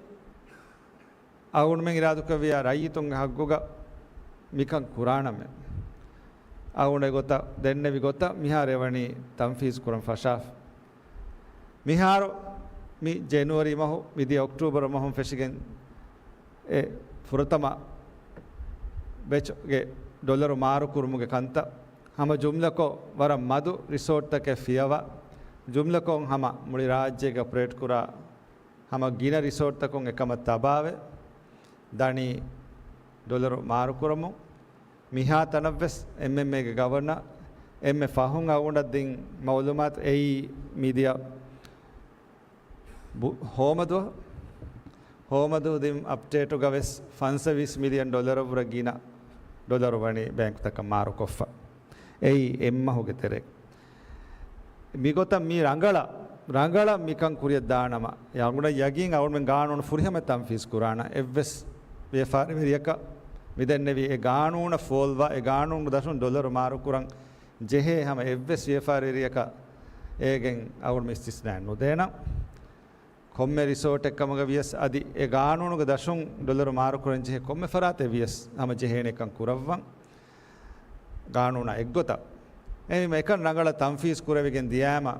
އަޅުގަނޑުމެން އިރާދަކުރެއްވިއްޔާ ރައްޔިތުންގެ ހައްގުގަ މިކަން ކުރާނަމޭ. އަޅުގަނޑު އެގޮތަށް ދެންނެވި ގޮތަށް މިހާރު އެވަނީ ތަންފީޒު ކުރަން ފަށާފަ. މިހާރު މި ޖެނުއަރީ މަހު، މިދިޔަ އޮކްޓޫބަރު މަހުން ފެށިގެން އެ ފުރަތަމަ ބެޗްގެ ޑޮލަރު މާރުކުރުމުގެ ކަންތައް ހަމަ ޖުމްލަކޮށް ވަރަށް މަދު ރިސޯޓްތަކެއް ފިޔަވާ، ޖުމްލަކޮށް ހަމަ މުޅި ރާއްޖޭގަ އޮޕަރޭޓް ކުރާ ހަމަ ގިނަ ރިސޯޓްތަކުން އެކަމަށް ތަބާވެ، ދަނީ ޑޮލަރު މާރުކުރަމުން. މިހާ ތަނަށްވެސް އެމްއެމްއޭގެ ގަވަރނަރ އެންމެ ފަހުން އަޅުގަނޑަށް ދިން މައުލޫމާތު އެއީ މިދިޔަ ބު-، ހޯމަދުވަހު، ހޯމަދުވަހު ދިން އަޕްޑޭޓުގަވެސް ފަންސަވީސް މިލިއަން ޑޮލަރަށްވުރެ ގިނަ ޑޮލަރު ވަނީ ބޭންކުތަކަށް މާރުކޮށްފަ. އެއީ އެއްމަހުގެ ތެރޭ. މިގޮތަށް މި ރަނގަޅަށް ރަނގަޅަށް މިކަން ކުރިއަށް ދާނަމަ، އަޅުގަނޑަށް ޔަގީން އަޅުގަނޑުމެން ގާނޫނު ފުރިހަމަ ތަންފީޒް ކުރާނަން. އެއްވެސް ވިޔަފާރިވެރިޔަކަށް މިދެންނެވި އެ ގާނޫނަށް ފޯލްވާ، އެ ގާނޫނު ދަށުން ޑޮލަރު މާރުކުރަން ޖެހޭ ހަމަ އެއްވެސް ވިޔަފާރިވެރިޔަކަށް އޭގެން އަޅުގަނޑު އިސްތިސްނާއެއް ނުދޭނަން. ކޮންމެ ރިސޯޓެއް ކަމުގަ ވިޔަސް އަދި އެ ގާނޫނުގެ ދަށުން ޑޮލަރު މާރުކުރަން ޖެހޭ ކޮންމެ ފަރާތެއް ވިޔަސް ހަމަ ޖެހޭނެކަން ކުރައްވަން. ގާނޫނާ އެއްގޮތަށް. އެހެންވީމަ އެކަން ރަނގަޅަށް ތަންފީޒް ކުރެވިގެން ދިޔާމަ،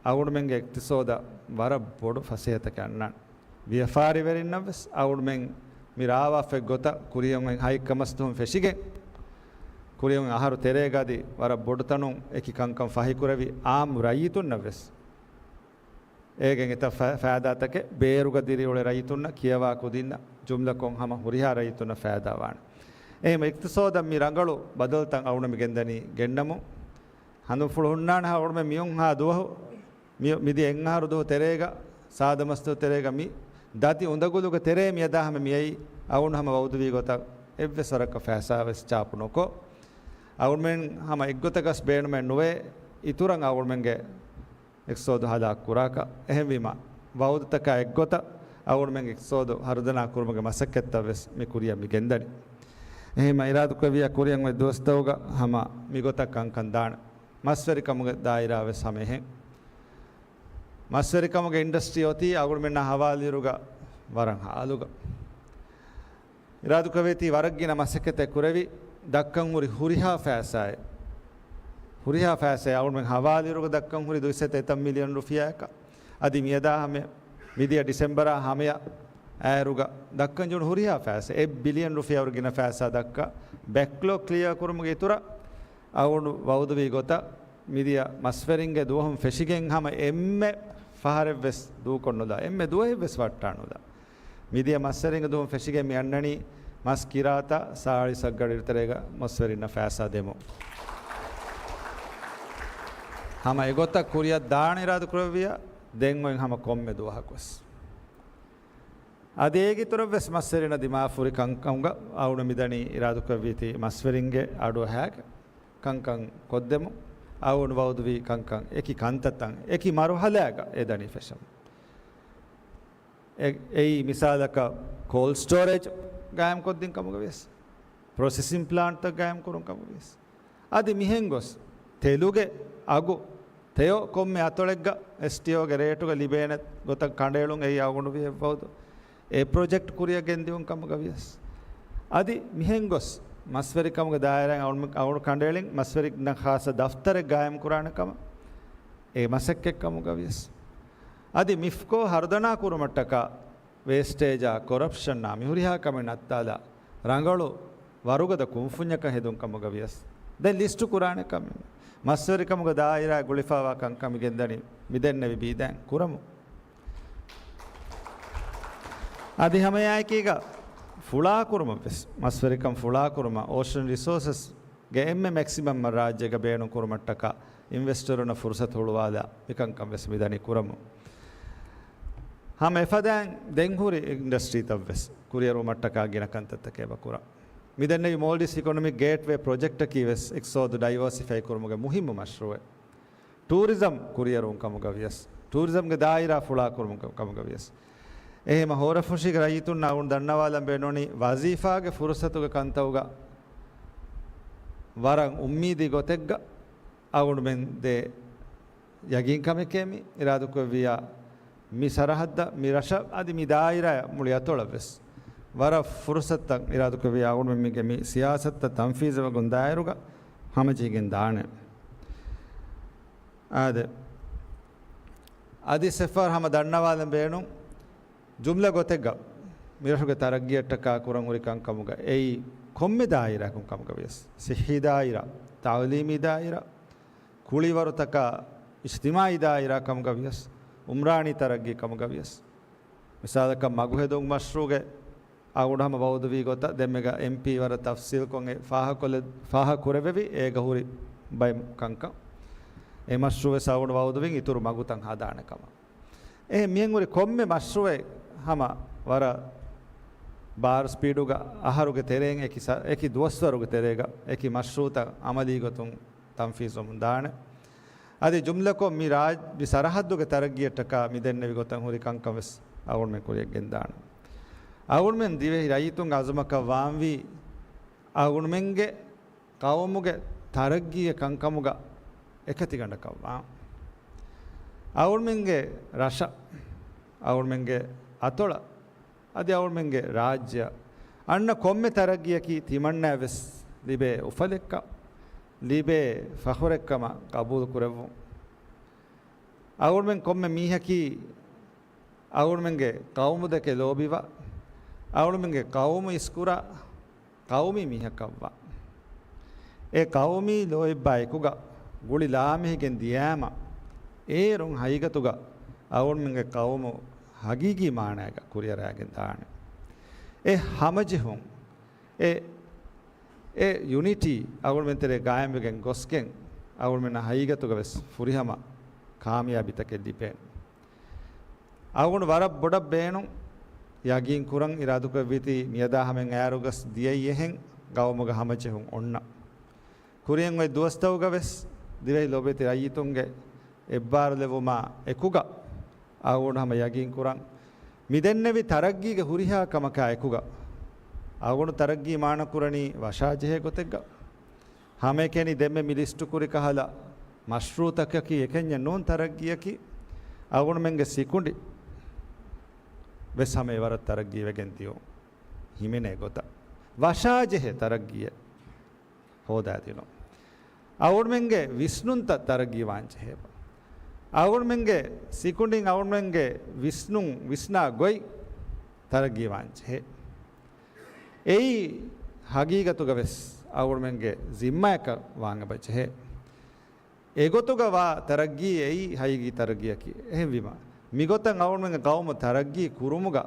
އަޅުގަނޑުމެންގެ އިޤްތިޞާދަށް ވަރަށް ބޮޑު ފަސޭހަތަކެއް އަންނާނެ. ވިޔަފާރިވެރިންނަށްވެސް އަޅުގަނޑުމެން މި ރާވާފައި ގޮތަށް ކުރިއަށް ހަތް ކަމަސްދުހުން ފެށިގެން، ކުރިއަށް އަހަރު ތެރޭގަ އަދި ވަރަށް ބޮޑު ތަނުން އެކި ކަންކަން ފަހިކުރެވި އާއްމު ރައްޔިތުންނަށްވެސް އޭގެން އެތައް ފަ-، ފައިދާތަކެއް ބޭރުގަ ދިރިއުޅޭ ރައްޔިތުންނަށް ކިޔަވާ ކުދިންނަށް ޖުމްލަކޮށް ހަމަ ހުރިހާ ރައްޔިތުންނަށް ފައިދާވާނެ. އެހެން އިޤްތިޞާދަށް މި ރަނގަޅު ބަދަލުތައް އަޅުގަނޑުމެން ގެންދަނީ ގެންނަމުން. ހަނދުންފުޅު ހުންނާނެ އަޅުގަނޑުމެން މިއޮންހާ ދުވަހު، މި، މިދިޔަ އެއްއަހަރު ދުވަހު ތެރޭގަ، ސާދަ މަސްދުވަހު ތެރޭގަ މި ދަތި އުނދަގުލުގެ ތެރޭ މިއަދާ ހަމަ މިއައީ އަޅުގަނޑު ހަމަ ވައުދުވީ ގޮތަށް އެއްވެސް ވަރަކަށް ފައިސާވެސް ޗާޕު ނުކޮށް، އަޅުގަނޑުމެން ހަމަ އެއްގޮތަކަސް ބޭނުމެއް ނުވޭ އިތުރަށް އަޅުގަނޑުމެންގެ އިޤްތިޞާދު ހަލާކު ކުރާކަށް. އެހެންވީމަ، ވައުދުތަކާ އެއްގޮތަށް އަޅުގަނޑުމެންގެ އިޤްތިޞާދު ހަރުދަނާ ކުރުމުގެ މަސައްކަތްތައް ވެސް މި ކުރިއަށް މި ގެންދަނީ. އެހެންމަ އިރާދަކުރެއްވިއްޔާ ކުރިއަށް އޮތް ދުވަސްތަކުގަ ހަމަ މިގޮތަށް ކަންކަން ދާނެ. މަސްވެރިކަމުގެ ދާއިރާ ވެސް ހަމަ އެހެން. މަސްވެރިކަމުގެ އިންޑަސްޓްރީ އޮތީ އަޅުގަނޑުމެންނާ ހަވާލުވިއިރުގަ ވަރަށް ހާލުގަ. އިރާދަކުރެއްވީތީ ވަރަށް ގިނަ މަސައްކަތެއް ކުރެވި، ދައްކަން ހުރި ހުރިހާ ފައިސާއެއް، ހުރިހާ ފައިސާއެއް އަޅުގަނޑުމެން ހަވާލުވިއިރުގަ ދައްކަން ހުރި ދުއިސައްތަ އެތައް މިލިއަން ރުފިޔާއަކަށް. އަދި މިއަދާ ހަމަ މިދިޔަ ޑިސެމްބަރާ ހަމަޔަށް އައިރުގަ ދައްކަން ޖެހުނު ހުރިހާ ފައިސާ، އެއް ބިލިއަން ރުފިޔާ ވަރު ގިނަ ފައިސާ ދައްކާ، ބެކްލޮގް ކްލިއަރ ކުރުމުގެ އިތުރަށް އަޅުގަނޑު ވައުދުވީ ގޮތަށް މިދިޔަ މަސްވެރިންގެ ދުވަހުން ފެށިގެން ހަމަ އެންމެ ފަހަރެއްވެސް ދޫކޮށްނުލާ، އެންމެ ދުވަހެއްވެސް ވައްޓާނުލާ. މިދިޔަ މަސްވެރިންގެ ދުވަހުން ފެށިގެން މި އަންނަނީ މަސް ކިރާތައް ސާޅީސް އަށް ގަޑިއިރު ތެރޭގަ މަސްވެރިންނަށް ފައިސާ ދެމުން. ހަމަ އެގޮތަށް ކުރިއަށް ދާން އިރާދަކުރެއްވިއްޔާ ދެން އޮތް ހަމަ ކޮންމެ ދުވަހަކުވެސް. އަދި އޭގެ އިތުރަށްވެސް މަސްވެރިންނަށް ދިމާވާފަ ހުރި ކަންކަމުގަ އަޅުގަނޑު މިދަނީ އިރާދަކުރެއްވީތީ މަސްވެރިންގެ އަޑުއަހާގެން ކަންކަން ކޮށްދެމުން. އަޅުގަނޑު ވައުދުވީ ކަންކަން އެކި ކަންތައްތައް އެކި މަރުހަލާގަ އެ ދަނީ ފެށަމުން. އެ-، އެއީ މިސާލަކަށް ކޯލްޑް ސްޓޯރޭޖް ގާއިމްކޮށްދިން ކަމުގަ ވިޔަސް، ޕްރޮސެސިން ޕްލާންޓްތައް ގާއިމްކުރުން ކަމުގަ ވިޔަސް، އަދި މިހެން ގޮސް ތެލުގެ އަގު ތެޔޮ ކޮންމެ އަތޮޅެއްގަ އެސްޓީއޯގެ ރޭޓުގަ ލިބޭނެ ގޮތަށް ކަނޑައެޅުން އެއީ އަޅުގަނޑު ވިޔަ ވައުދު. އެ ޕްރޮޖެކްޓް ކުރިއަށް ގެންދިއުން ކަމުގަ ވިޔަސް. އަދި މިހެން ގޮސް މަސްވެރިކަމުގެ ދާއިރާއިން އަޅު-، އަޅުގަނޑު ކަނޑައެޅިން މަސްވެރިންނަށް ޚާއްޞަ ދަފްތަރެއް ގާއިމް ކުރާނެ ކަމަށް އެ މަސައްކަތް ކަމުގަ ވިޔަސް. އަދި މިފްކޯ ހަރުދަނާ ކުރުމަށްޓަކާ ވޭސްޓޭޖާ، ކޮރަޕްޝަނާ، މި ހުރިހާ ކަމެއް ނައްތާލާ، ރަނގަޅު ވަރުގަދަ ކުންފުންޏަކަށް ހެދުން ކަމުގަ ވިޔަސް. ދެން ލިސްޓު ކުރާނެ ކަމެއް. މަސްވެރިކަމުގެ ދާއިރާ ގުޅިފައިވާ ކަންކަން މި ގެންދަނީ މިދެންނެވި ބީދައިން ކުރަމުން. އަދި ހަމައެއާއެކީގަ ފުޅާކުރުމަށްވެސް، މަސްވެރިކަން ފުޅާކުރުމަށް އޯޝަން ރިސޯސަސް ގެ އެންމެ މެކްސިމަމް ރާއްޖޭގަ ބޭނުން ކުރުމަށްޓަކާ އިންވެސްޓަރުންނަށް ފުރުސަތު ހުޅުވާލާ މިކަންކަން ވެސް މިދަނީ ކުރަމުން. ހަމަ އެފަދައިން ދެން ހުރި އިންޑަސްޓްރީތައް ވެސް ކުރިއަރުވުމަށްޓަކާ ގިނަ ކަންތައްތަކެއް އެބަ ކުރަން. މިދެންނެވި މޯލްޑިވްސް އިކޮނޮމިކް ގޭޓްވޭ ޕްރޮޖެކްޓަކީ ވެސް އިޤްތިޞާދު ޑައިވާސިފައި ކުރުމުގެ މުހިއްމު މަޝްރޫއެއް. ޓޫރިޒަމް ކުރިއަރުވުން ކަމުގަ ވިޔަސް، ޓޫރިޒަމްގެ ދާއިރާ ފުޅާކުރުމުގެ ކަމުގަ ވިޔަސް، އެހެންމަ ހޯރަފުށީގެ ރައްޔިތުންނަށް އަޅުގަނޑު ދަންނަވާލަން ބޭނުނީ ވަޒީފާގެ ފުރުސަތުގެ ކަންތައުގަ ވަރަށް އުއްމީދީ ގޮތެއްގަ އަޅުގަނޑުމެން ދޭ ޔަގީންކަމެކޭ މި އިރާދަކުރެއްވިއްޔާ މި ސަރަހައްދަށް، މި ރަށަށް އަދި މި ދާއިރާއަށް މުޅި އަތޮޅަށް ވެސް ވަރަށް ފުރުސަތުތައް އިރާދަކުރެއްވިއްޔާ އަޅުގަނޑުމެން މިގެ މި ސިޔާސަތުތައް ތަންފީޒުވެގެން ދާއިރުގަ ހަމަޖެހިގެން ދާނެ. އާދެ، އަދި ސެފާރް ހަމަ ދަންނަވާލަން ބޭނުން ޖުމްލަ ގޮތެއްގަ މިރަށުގެ ތަރައްގީއަށްޓަކާ ކުރަން ހުރި ކަންކަމުގަ އެއީ ކޮންމެ ދާއިރާއަކުން ކަމުގަ ވިޔަސް، ސިއްހީ ދާއިރާ، ތައުލީމީ ދާއިރާ، ކުޅިވަރުތަކާ އިޖްތިމާއީ ދާއިރާ ކަމުގަ ވިޔަސް، އުމްރާނީ ތަރައްގީ ކަމުގަ ވިޔަސް، މިސާލަކަށް މަގުހެދުން މަޝްރޫގެ އަޅުގަނޑު ހަމަ ވައުދުވީ ގޮތަށް ދެންމެގަ އެމްޕީ ވަރަށް ތަފްސީލްކޮށް އެ ފާހަކޮލެ-، ފާހަކުރެވެވި އޭގަ ހުރި ބައެއް ކަންކަން. އެ މަޝްރޫވެސް އަޅުގަނޑު ވައުދުވިން އިތުރު މަގުތައް ހަދާނެ ކަމަށް. އެހެން މިހެން ހުރި ކޮންމެ މަޝްރޫއެއް ހަމަ ވަރަށް ބާރު ސްޕީޑުގަ އަހަރުގެ ތެރެއިން އެކި ސަ-، އެކި ދުވަސްވަރުގެ ތެރޭގަ އެކި މަޝްރޫއުތައް އަމަލީ ގޮތުން ތަންފީޒުވަމުން ދާނެ. އަދި ޖުމްލަކޮށް މި ރާއް-، މި ސަރަހައްދުގެ ތަރައްގީއަށްޓަކާ މި ދެންނެވި ގޮތަށް ހުރި ކަންކަން ވެސް އަޅުގަނޑުމެން ކުރިއަށް ގެންދާނެ. އަޅުގަނޑުމެން ދިވެހި ރައްޔިތުންގެ އަޒުމަކަށް ވާންވީ، އަޅުގަނޑުމެންގެ ޤައުމުގެ ތަރައްގީގެ ކަންކަމުގަ އެކަތިގަނޑަކަށް ވާން. އަޅުގަނޑުމެންގެ ރަށަށް، އަޅުގަނޑުމެންގެ އަތޮޅަށް، އަދި އަޅުގަނޑުމެންގެ ރާއްޖެއަށް އަންނަ ކޮންމެ ތަރައްގީއަކީ ތިމަންނައަށް ވެސް ލިބޭ އުފަލެއްކަން، ލިބޭ ފަޚުރެއްކަމަށް ޤަބޫލު ކުރެއްވުން. އަޅުގަނޑުމެން ކޮންމެ މީހަކީ އަޅުގަނޑުމެންގެ ޤައުމުދެކެ ލޯބިވާ، އަޅުގަނޑުމެންގެ ޤައުމު އިސްކުރާ ޤައުމީ މީހަކަށްވާ. އެ ޤައުމީ ލޯތްބާ އެކުގަ ގުޅި ލާމެހިގެން ދިޔާމަ، އޭރުން ހަގީގަތުގަ އަޅުގަނޑުމެންގެ ޤައުމު ހަގީގީ މާނައިގަ ކުރިއަރައިގެން ދާނެ. އެ ހަމަޖެހުން، އެ، އެ ޔުނިޓީ އަޅުގަނޑުމެން ތެރޭ ގާއިމްވެގެން ގޮސްގެން، އަޅުގަނޑުމެންނަށް ހަގީގަތުގަ ވެސް ފުރިހަމަ ކާމިޔާބީތަކެއް ލިބޭނެ. އަޅުގަނޑު ވަރަށް ބޮޑަށް ބޭނުން ޔަގީން ކުރަން އިރާދަކުރެއްވީތީ މިއަދާ ހަމައިން އައިއިރު ގޮސް ދިޔައީ އެހެން ގައުމުގަ ހަމަޖެހުން އޮންނަ. ކުރިއަށް އޮތް ދުވަސްތަކުގަ ވެސް ދިވެހި ލޯބިވެތި ރައްޔިތުންގެ އެއްބާރުލެއްވުމާ އެކުގަ އަޅުގަނޑު ހަމަ ޔަގީން ކުރަން، މިދެންނެވި ތަރައްގީގެ ހުރިހާ ކަމަކާ އެކުގަ އަޅުގަނޑު ތަރައްގީ މާނަކުރަނީ ވަށާޖެހޭ ގޮތެއްގަ. ހަމައެކަނި ދެންމެ މި ލިސްޓު ކުރި ކަހަލަ މަޝްރޫޢުތަކަކީ އެކަންޏެއް ނޫން ތަރައްގީއަކީ. އަޅުގަނޑުމެންގެ ސިކުނޑި ވެސް ހަމަ އެވަރަށް ތަރައްގީ ވެގެން ދިޔުން ހިމެނޭ ގޮތަށް. ވަށާޖެހޭ ތަރައްގީއެއް ހޯދާދިނުން. އަޅުގަނޑުމެންގެ ވިސްނުންތައް ތަރައްގީ ވާން ޖެހޭ. އަޅުގަނޑުމެންގެ ސިކުނޑިން އަޅުގަނޑުމެންގެ ވިސްނުން ވިސްނާ ގޮތް ތަރައްގީ ވާން ޖެހޭ. އެއީ ހަގީގަތުގަ ވެސް އަޅުގަނޑުމެންގެ ޒިންމާއަކަށް ވާން އެބަ ޖެހޭ. އެގޮތުގަ ވާ ތަރައްގީ އެއީ ހަގީގީ ތަރައްގީއަކީ. އެހެންވީމަ، މިގޮތަށް އަޅުގަނޑުމެންގެ ޤައުމު ތަރައްގީ ކުރުމުގަ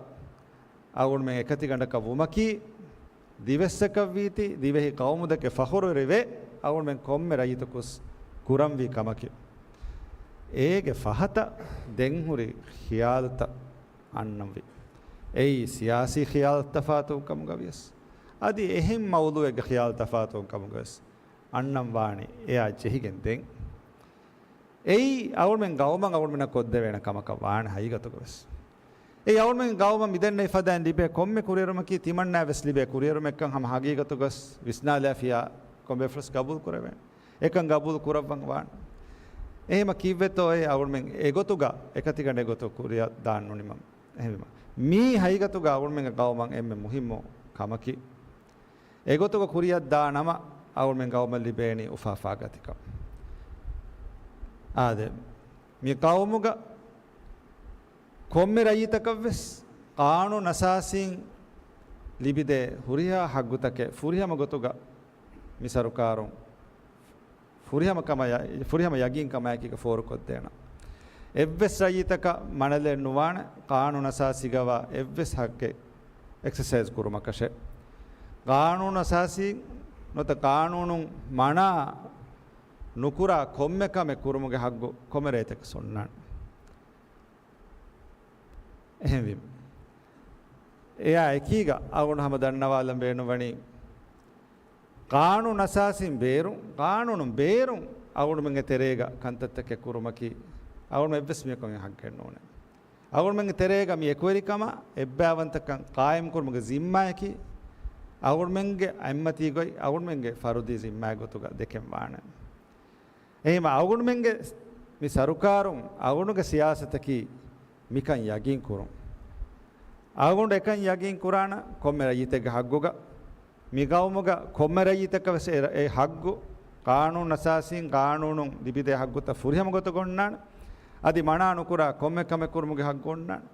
އަޅުގަނޑުމެން އެކަތިގަނޑަކަށް ވުމަކީ، ދިވެއްސަކަށް ވީތީ، ދިވެހި ޤައުމުދެކެ ފަޚުރުވެރިވެ، އަޅުގަނޑުމެން ކޮންމެ ރައްޔިތަކުސް ކުރަންވީ ކަމަކީ. އޭގެ ފަހަތަށް ދެން ހުރި ޚިޔާލުތައް އަންނަންވީ. އެއީ ސިޔާސީ ޚިޔާލު ތަފާތުވުން ކަމުގަ ވިޔަސް، އަދި އެހެން މައުޟޫޢެއްގެ ޚިޔާލު ތަފާތުވުން ކަމުގަ ވެސް އަންނަން ވާނީ އެއާ ޖެހިގެން ދެން. އެއީ އަޅުގަނޑުމެން ޤައުމަށް އަޅުގަނޑުމެންނަށް ކޮށްދެވޭނެ ކަމަކަށް ވާނެ ހަގީގަތުގަ ވެސް. އެއީ އަޅުގަނޑުމެން ޤައުމަށް މިދެންނެވި ފަދައިން ލިބޭ ކޮންމެ ކުރިއެރުމަކީ ތިމަންނައަށް ވެސް ލިބޭ ކުރިއެރުމެއްކަން ހަމަ ހަގީގަތުގަ ވެސް ވިސްނާލާފިޔާ ކޮންމެ ފުރަސް ޤަބޫލު ކުރެވޭނެ. އެކަން ޤަބޫލު ކުރައްވަން ވާނެ. އެހެމަ ކީއްވެތޯ އެ އަޅުގަނޑުމެން އެގޮތުގަ އެކަތިގަނޑެއް ގޮތު ކުރިއަށް ދާން ނުނިމަން. އެހެންވީމަ، މީ ހަގީގަތުގަ އަޅުގަނޑުމެންގެ ޤައުމަށް އެންމެ މުހިއްމު ކަމަކީ. އެގޮތުގަ ކުރިއަށް ދާ ނަމަ އަޅުގަނޑުމެން ޤައުމަށް ލިބޭނީ އުފާ އުފާގަތިކަން. އާދެ، މި ޤައުމުގަ ކޮންމެ ރައްޔިތަކަށްވެސް ޤާނޫނު އަސާސީން ލިބިދޭ ހުރިހާ ޙައްޤުތަކެއް ފުރިހަމަ ގޮތުގަ މި ސަރުކާރުން ފުރިހަމަ ކަމަޔަ-، ފުރިހަމަ ޔަގީންކަމާއެކީގަ ފޯރުކޮށްދޭނަން. އެއްވެސް ރައްޔިތަކަށް މަނަލެއް ނުވާނެ، ޤާނޫނު އަސާސީގަވާ އެއްވެސް ޙައްޤެއް އެކްސަސައިޒް ކުރުމަކަށެއް. ޤާނޫނު އަސާސީން ނުވަތަ ޤާނޫނުން މަނާ ނުކުރާ ކޮންމެ ކަމެއް ކުރުމުގެ ޙައްޤު ކޮންމެ ރައްޔިތަކަށް އޮންނާނެ. އެހެންވީމަ، އެއާ އެކީގަ އަޅުގަނޑު ހަމަ ދަންނަވާލަން ބޭނުންވަނީ، ޤާނޫނު އަސާސީން ބޭރުން، ޤާނޫނުން ބޭރުން އަޅުގަނޑުމެންގެ ތެރޭގަ ކަންތައްތަކެއް ކުރުމަކީ، އަޅުގަނޑު އެއްވެސް މީހަކު އެ ޙައްޤެއް ނޫނޭ. އަޅުގަނޑުމެންގެ ތެރޭގަ މި އެކުވެރިކަމާ އެއްބައިވަންތަކަން ޤާއިމްކުރުމުގެ ޒިންމާއަކީ، އަޅުގަނޑުމެންގެ އަތްމަތީ ގޮތް، އަޅުގަނޑުމެންގެ ފަރުދީ ޒިންމާއެއް ގޮތުގަ ދެކެން ވާނެ. އެހެންވީމަ، އަޅުގަނޑުމެންގެ މި ސަރުކާރުން އަޅުގަނޑުގެ ސިޔާސަތަކީ މިކަން ޔަގީން ކުރުން. އަޅުގަނޑު އެކަން ޔަގީން ކުރާނަން ކޮންމެ ރައްޔިތެއްގެ ޙައްޤުގަ، މި ޤައުމުގަ ކޮންމެ ރައްޔިތަކަށް ވެސް އެ، އެ ޙައްޤު، ޤާނޫނު އަސާސީން ޤާނޫނުން ލިބިދޭ ޙައްޤުތައް ފުރިހަމަ ގޮތުގަ އޮންނާނެ. އަދި މަނާ ނުކުރާ ކޮންމެ ކަމެއް ކުރުމުގެ ޙައްޤު އޮންނާނެ.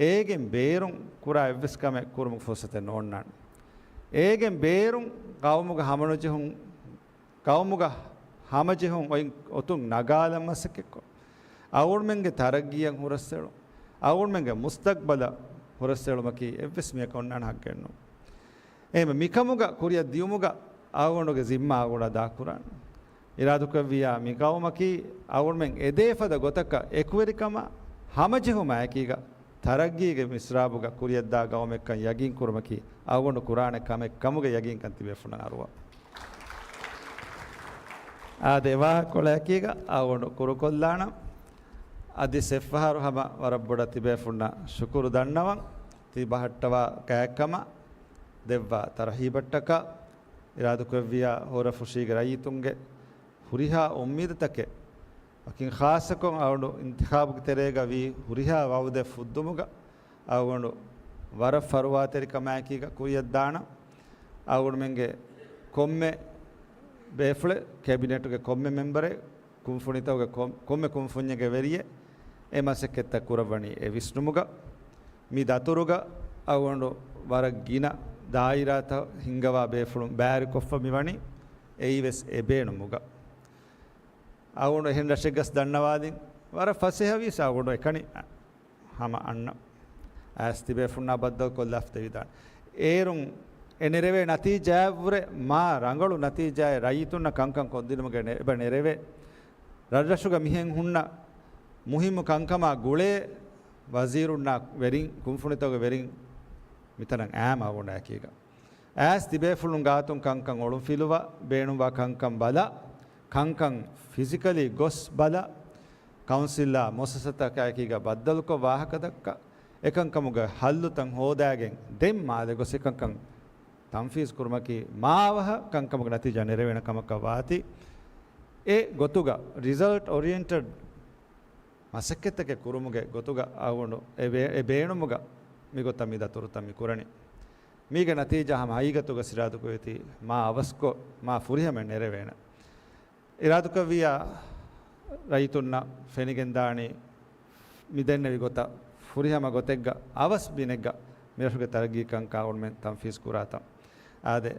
އޭގެން ބޭރުން ކުރާ އެއްވެސް ކަމެއް ކުރުމުގެ ފުރުޞަތެއް ނޯންނާނެ. އޭގެން ބޭރުން ޤައުމުގަ ހަމަނުޖެހުން ޤައުމުގަ ހަމަޖެހުން އޮތް އޮތުން ނަގާލަން މަސައްކަތްކޮށް، އަޅުގަނޑުމެންގެ ތަރައްޤީއަށް ހުރަސްއެޅުން، އަޅުގަނޑުމެންގެ މުސްތަޤްބަލަށް ހުރަސްއެޅުމަކީ އެއްވެސް މީހަކަށް އޮންނާނެ ޙައްޤެއް ނޫން. އެހެންވީމަ، މިކަމުގަ ކުރިއަށް ދިޔުމުގަ އަޅުގަނޑުގެ ޒިންމާ އަޅުގަނޑަށް އަދާކުރާނެ. އިރާދަކުރެއްވިއްޔާ މި ޤައުމަކީ އަޅުގަނޑުމެން އެދޭ ފަދަ ގޮތަކަށް އެކުވެރިކަމާ ހަމަޖެހުމާއެކީގަ ތަރައްޤީގެ މިސްރާބުގަ ކުރިއަށްދާ ޤައުމެއްކަން ޔަގީން ކުރުމަކީ އަޅުގަނޑު ކުރާނެ ކަމެއް ކަމުގެ ޔަގީންކަން ތިބޭފުޅުންނަށް އަރުވާ. އާދެ، ވާހަކަކޮޅަކީގަ އަޅުގަނޑު ކުރުކޮށްލާނަން. އަދި ސެފްފަހަރު ހަމަ ވަރަށް ބޮޑަށް ތިބޭފުންނަށް ޝުކުރު ދަންނަވަން. ތި ބަހައްޓަވާ ގާތްކަމަށް ދެއްވާ ތަރުހީބަށްޓަކާ، އިރާދަކުރެއްވިޔާ ހޯރަފުށީގެ ރައްޔިތުންގެ ހުރިހާ އުއްމީދުތަކެއް، ވަކިން ޚާއްޞަކޮށް އަޅުގަނޑު އިންތިޚާބުގެ ތެރޭގަ ވީ ހުރިހާ ވައުދެއް ފުއްދުމުގަ އަޅުގަނޑު ވަރަށް ފަރުވާތެރިކަމާއެކީގަ ކުރިޔަށްދާނަން. އަޅުގަނޑުމެންގެ ކޮންމެ ބޭފުޅެއް، ކެބިނެޓުގެ ކޮންމެ މެމްބަރެއް، ކުންފުނިތަކުގެ ކޮން-، ކޮންމެ ކުންފުންޏެއްގެ ވެރިއެއް އެ މަސައްކަތްތައް ކުރައްވަނީ އެ ވިސްނުމުގަ. މި ދަތުރުގަ އަޅުގަނޑު ވަރަށް ގިނަ ދާއިރާތައް ހިންގަވާ ބޭފުޅުން ބައިވެރިކޮށްފަ މިވަނީ އެއީވެސް އެ ބޭނުމުގަ. އަޅުގަނޑު އެހެން ރަށެއްގަސް ދަންނަވާލިން ވަރަށް ފަސޭހަވީސް އަޅުގަނޑު އެކަނި ހަމަ އަންނަ އައިސް ތިބޭފުންނާ ބައްދަލުކޮށްލާފަ ދެވިދާނެ. އޭރުން އެ ނެރެވޭ ނަތީޖާއަށްވުރެ މާ ރަނގަޅު ނަތީޖާއެއް ރައްޔިތުންނަށް ކަންކަން ކޮށްދިނުމުގެ ނެ-، އެބަ ނެރެވޭ. ރަށްރަށުގަ މިހެން ހުންނަ މުހިއްމު ކަންކަމާ ގުޅޭ ވަޒީރުންނާ ވެރިން، ކުންފުނިތަކުގެ ވެރިން މިތަނަށް އާމާ އަޅުގަނޑާއެކީގަ. އައިސް ތިބޭފުޅުން ގާތުން ކަންކަން އޮޅުންފިލުވާ، ބޭނުންވާ ކަންކަން ބަލާ، ކަންކަން ފިޒިކަލީ ގޮސް ބަލާ، ކައުންސިލްއާ މުއައްސަސާތަކާއެކީގަ ބައްދަލުކޮށް ވާހަކަދައްކާ، އެކަންކަމުގެ ހައްލުތައް ހޯދާގެން ދެން މާލެ ގޮސް އެކަންކަން ތަންފީޒު ކުރުމަކީ މާވަހަށް ކަންކަމުގެ ނަތީޖާ ނެރެވޭނެ ކަމަކަށް ވާތީ. އެ ގޮތުގަ ރިޒަލްޓް އޯރިއެންޓެޑް މަސައްކަތްތަކެއް ކުރުމުގެ ގޮތުގަ އަޅުގަނޑު އެ ބޭ-، އެ ބޭނުމުގަ މިގޮތަށް މި ދަތުރުތައް މި ކުރަނީ. މީގެ ނަތީޖާ ހަމަ ހަގީގަތުގަ އިރާދަކުރެއްވީތީ މާ އަވަސްކޮށް، މާ ފުރިހަމަ ނެރެވޭނެ. އިރާދަކުރެއްވިޔާ ރައްޔިތުންނަށް ފެނިގެންދާނީ މި ދެންނެވި ގޮތަށް ފުރިހަމަ ގޮތެއްގަ އަވަސް ބިނެއްގަ މިރަށުގެ ތަރައްގީ ކަންކަން އަޅުގަނޑުމެން ތަންފީޒު ކުރާތަން. އާދެ،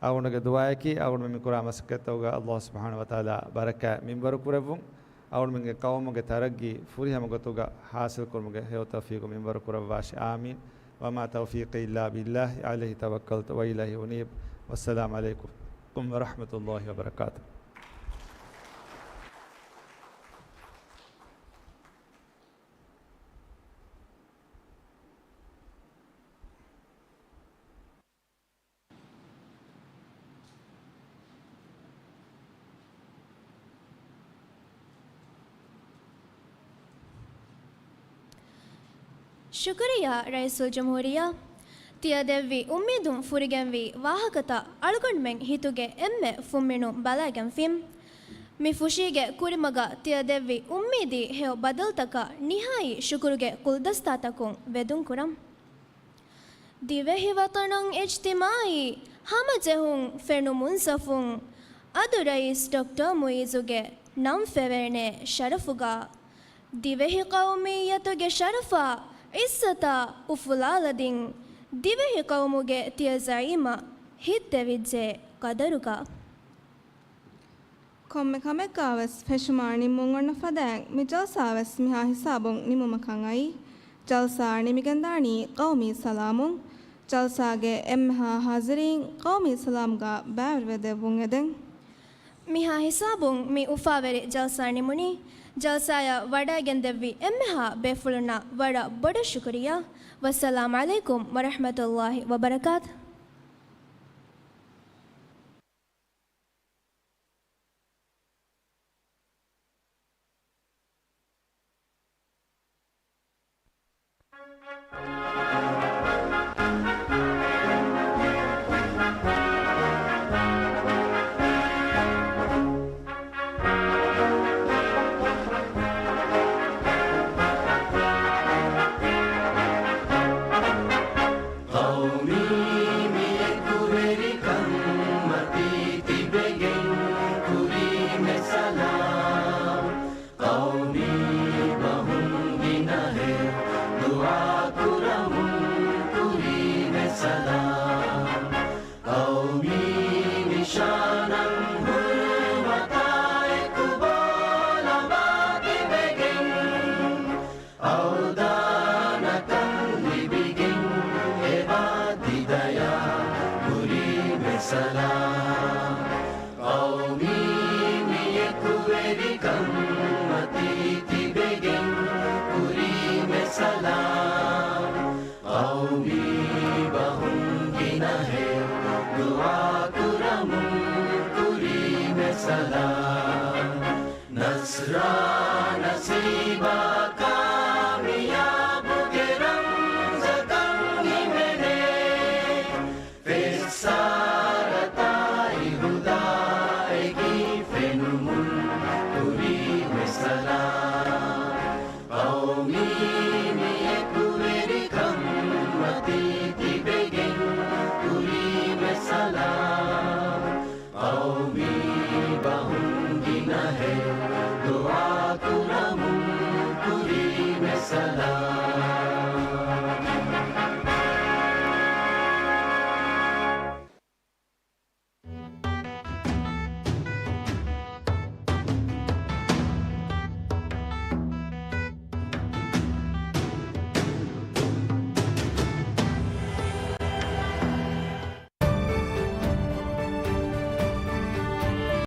އަޅުގަނޑުގެ ދުޢާއަކީ އަޅުގަނޑުމެން މި ކުރާ މަސައްކަތްތަކުގަ ﷲ ސުބްޙާނަހޫ ވަތަޢާލާ ބަރަކާތް މިންވަރު ކުރެއްވުން، އަޅުގަނޑުމެންގެ ޤައުމުގެ ތަރައްގީ ފުރިހަމަ ގޮތުގަ ޙާޞިލް ކުރުމުގެ ހެޔޮ ތައުފީޤު މިންވަރު ކުރައްވާށި. އާމީން. وما توفيقي إلا بالله، عليه توكلت وإليه أنيب. والسلام عليكم ورحمة الله وبركاته. ޝުކުރިއްޔާ ރައީސުލްޖުމްހޫރިއްޔާ. ތިޔަ ދެއްވި އުއްމީދުން ފުރިގެންވީ ވާހަކަތައް އަޅުގަނޑުމެން ހިތުގެ އެންމެ ފުންމިނުން ބަލައިގެންފިން. މި ފުށީގެ ކުރިމަގަށް ތިޔަ ދެއްވި އުއްމީދީ ހެޔޮ ބަދަލުތަކަށް ނިހާއީ ޝުކުރުގެ ކުލްދަސްތާތަކުން ވެދުން ކުރަން. ދިވެހި ވަޠަނުން އިޖްތިމާޢީ ހަމަޖެހުން ފެނު މުންސަފުން، އަދު ރައީސް ޑޮކްޓަރ މުޢިއްޒުގެ ނަން ފެވޭނެ ޝަރަފުގަ، ދިވެހި ޤައުމިއްޔަތުގެ ޝަރަފާ ޢިއްޒަތާ އުފުލާލަދިން، ދިވެހި ޤައުމުގެ ތިޔަ ޒަޢީމަށް ހިތްދެވިއްޖެ ޤަދަރުގަ. ކޮންމެ ކަމެއްގަވެސް ފެށުމާ ނިންމުން އޮންނަ ފަދައިން މި ޖަލްސާވެސް މިހާ ހިސާބުން ނިމުމަކަށް އައީ. ޖަލްސާ ނިމިގެންދާނީ ޤައުމީ ސަލާމުން. ޖަލްސާގެ އެންމެހާ ޙާޟިރީން ޤައުމީ ސަލާމްގަ ބައިވެރިވެދެއްވުން އެދެން. މިހާ ހިސާބުން މި އުފާވެރި ޖަލްސާ ނިމުނީ. ޖަލްސާއަށް ވަޑައިގެންދެއްވި އެންމެހާ ބޭފުޅުންނަށް ވަރަށް ބޮޑަށް ޝުކުރިއްޔާ. ވައްސަލާމް ޢަލައިކުމް ވަރަޙްމަތުﷲ ވަބަރަކާތު. ޤައުމީ މި އެކުވެރިކަން މަތީ ތިބެގެން ކުރީމެ ސަލާމް. ޤައުމީ ބަހުން ގިނަހެއް ދުޢާ ކުރަމުން ކުރީމެ ސަލާމް. ޤައުމީ ނިޝާނަށް ހުރުމަތާ އެކު ބޯލަމާ ތިބެގެން އަވަދާނަކަން ލިބިގެން އެބާ ތިދަޔާ ކުރީމެ ސަލާމް. ޤައުމީ މި އެކުވެރިކަން މަތީ ތިބެގެން ކުރީމެ ސަލާމް. ޤައުމީ ބަހުން ގިނަހެއް ދުޢާ ކުރަމުން ކުރީމެ ސަލާމް. ނަސްރާ ނަސީބާ ކާމިޔާބުގެ ރަމްޒަކަށް ހިމެނޭ. ފެއްސާރަތާއި ހުދާއެކީ ފެނުމުން ކުރީމެ ސަލާމް. ޤައުމީ މިއެކުވެރިކަން މަތީ ތިބެގެން ކުރީމެ ސަލާމް. ޤައުމީ ބަހުން ގިނަހެއް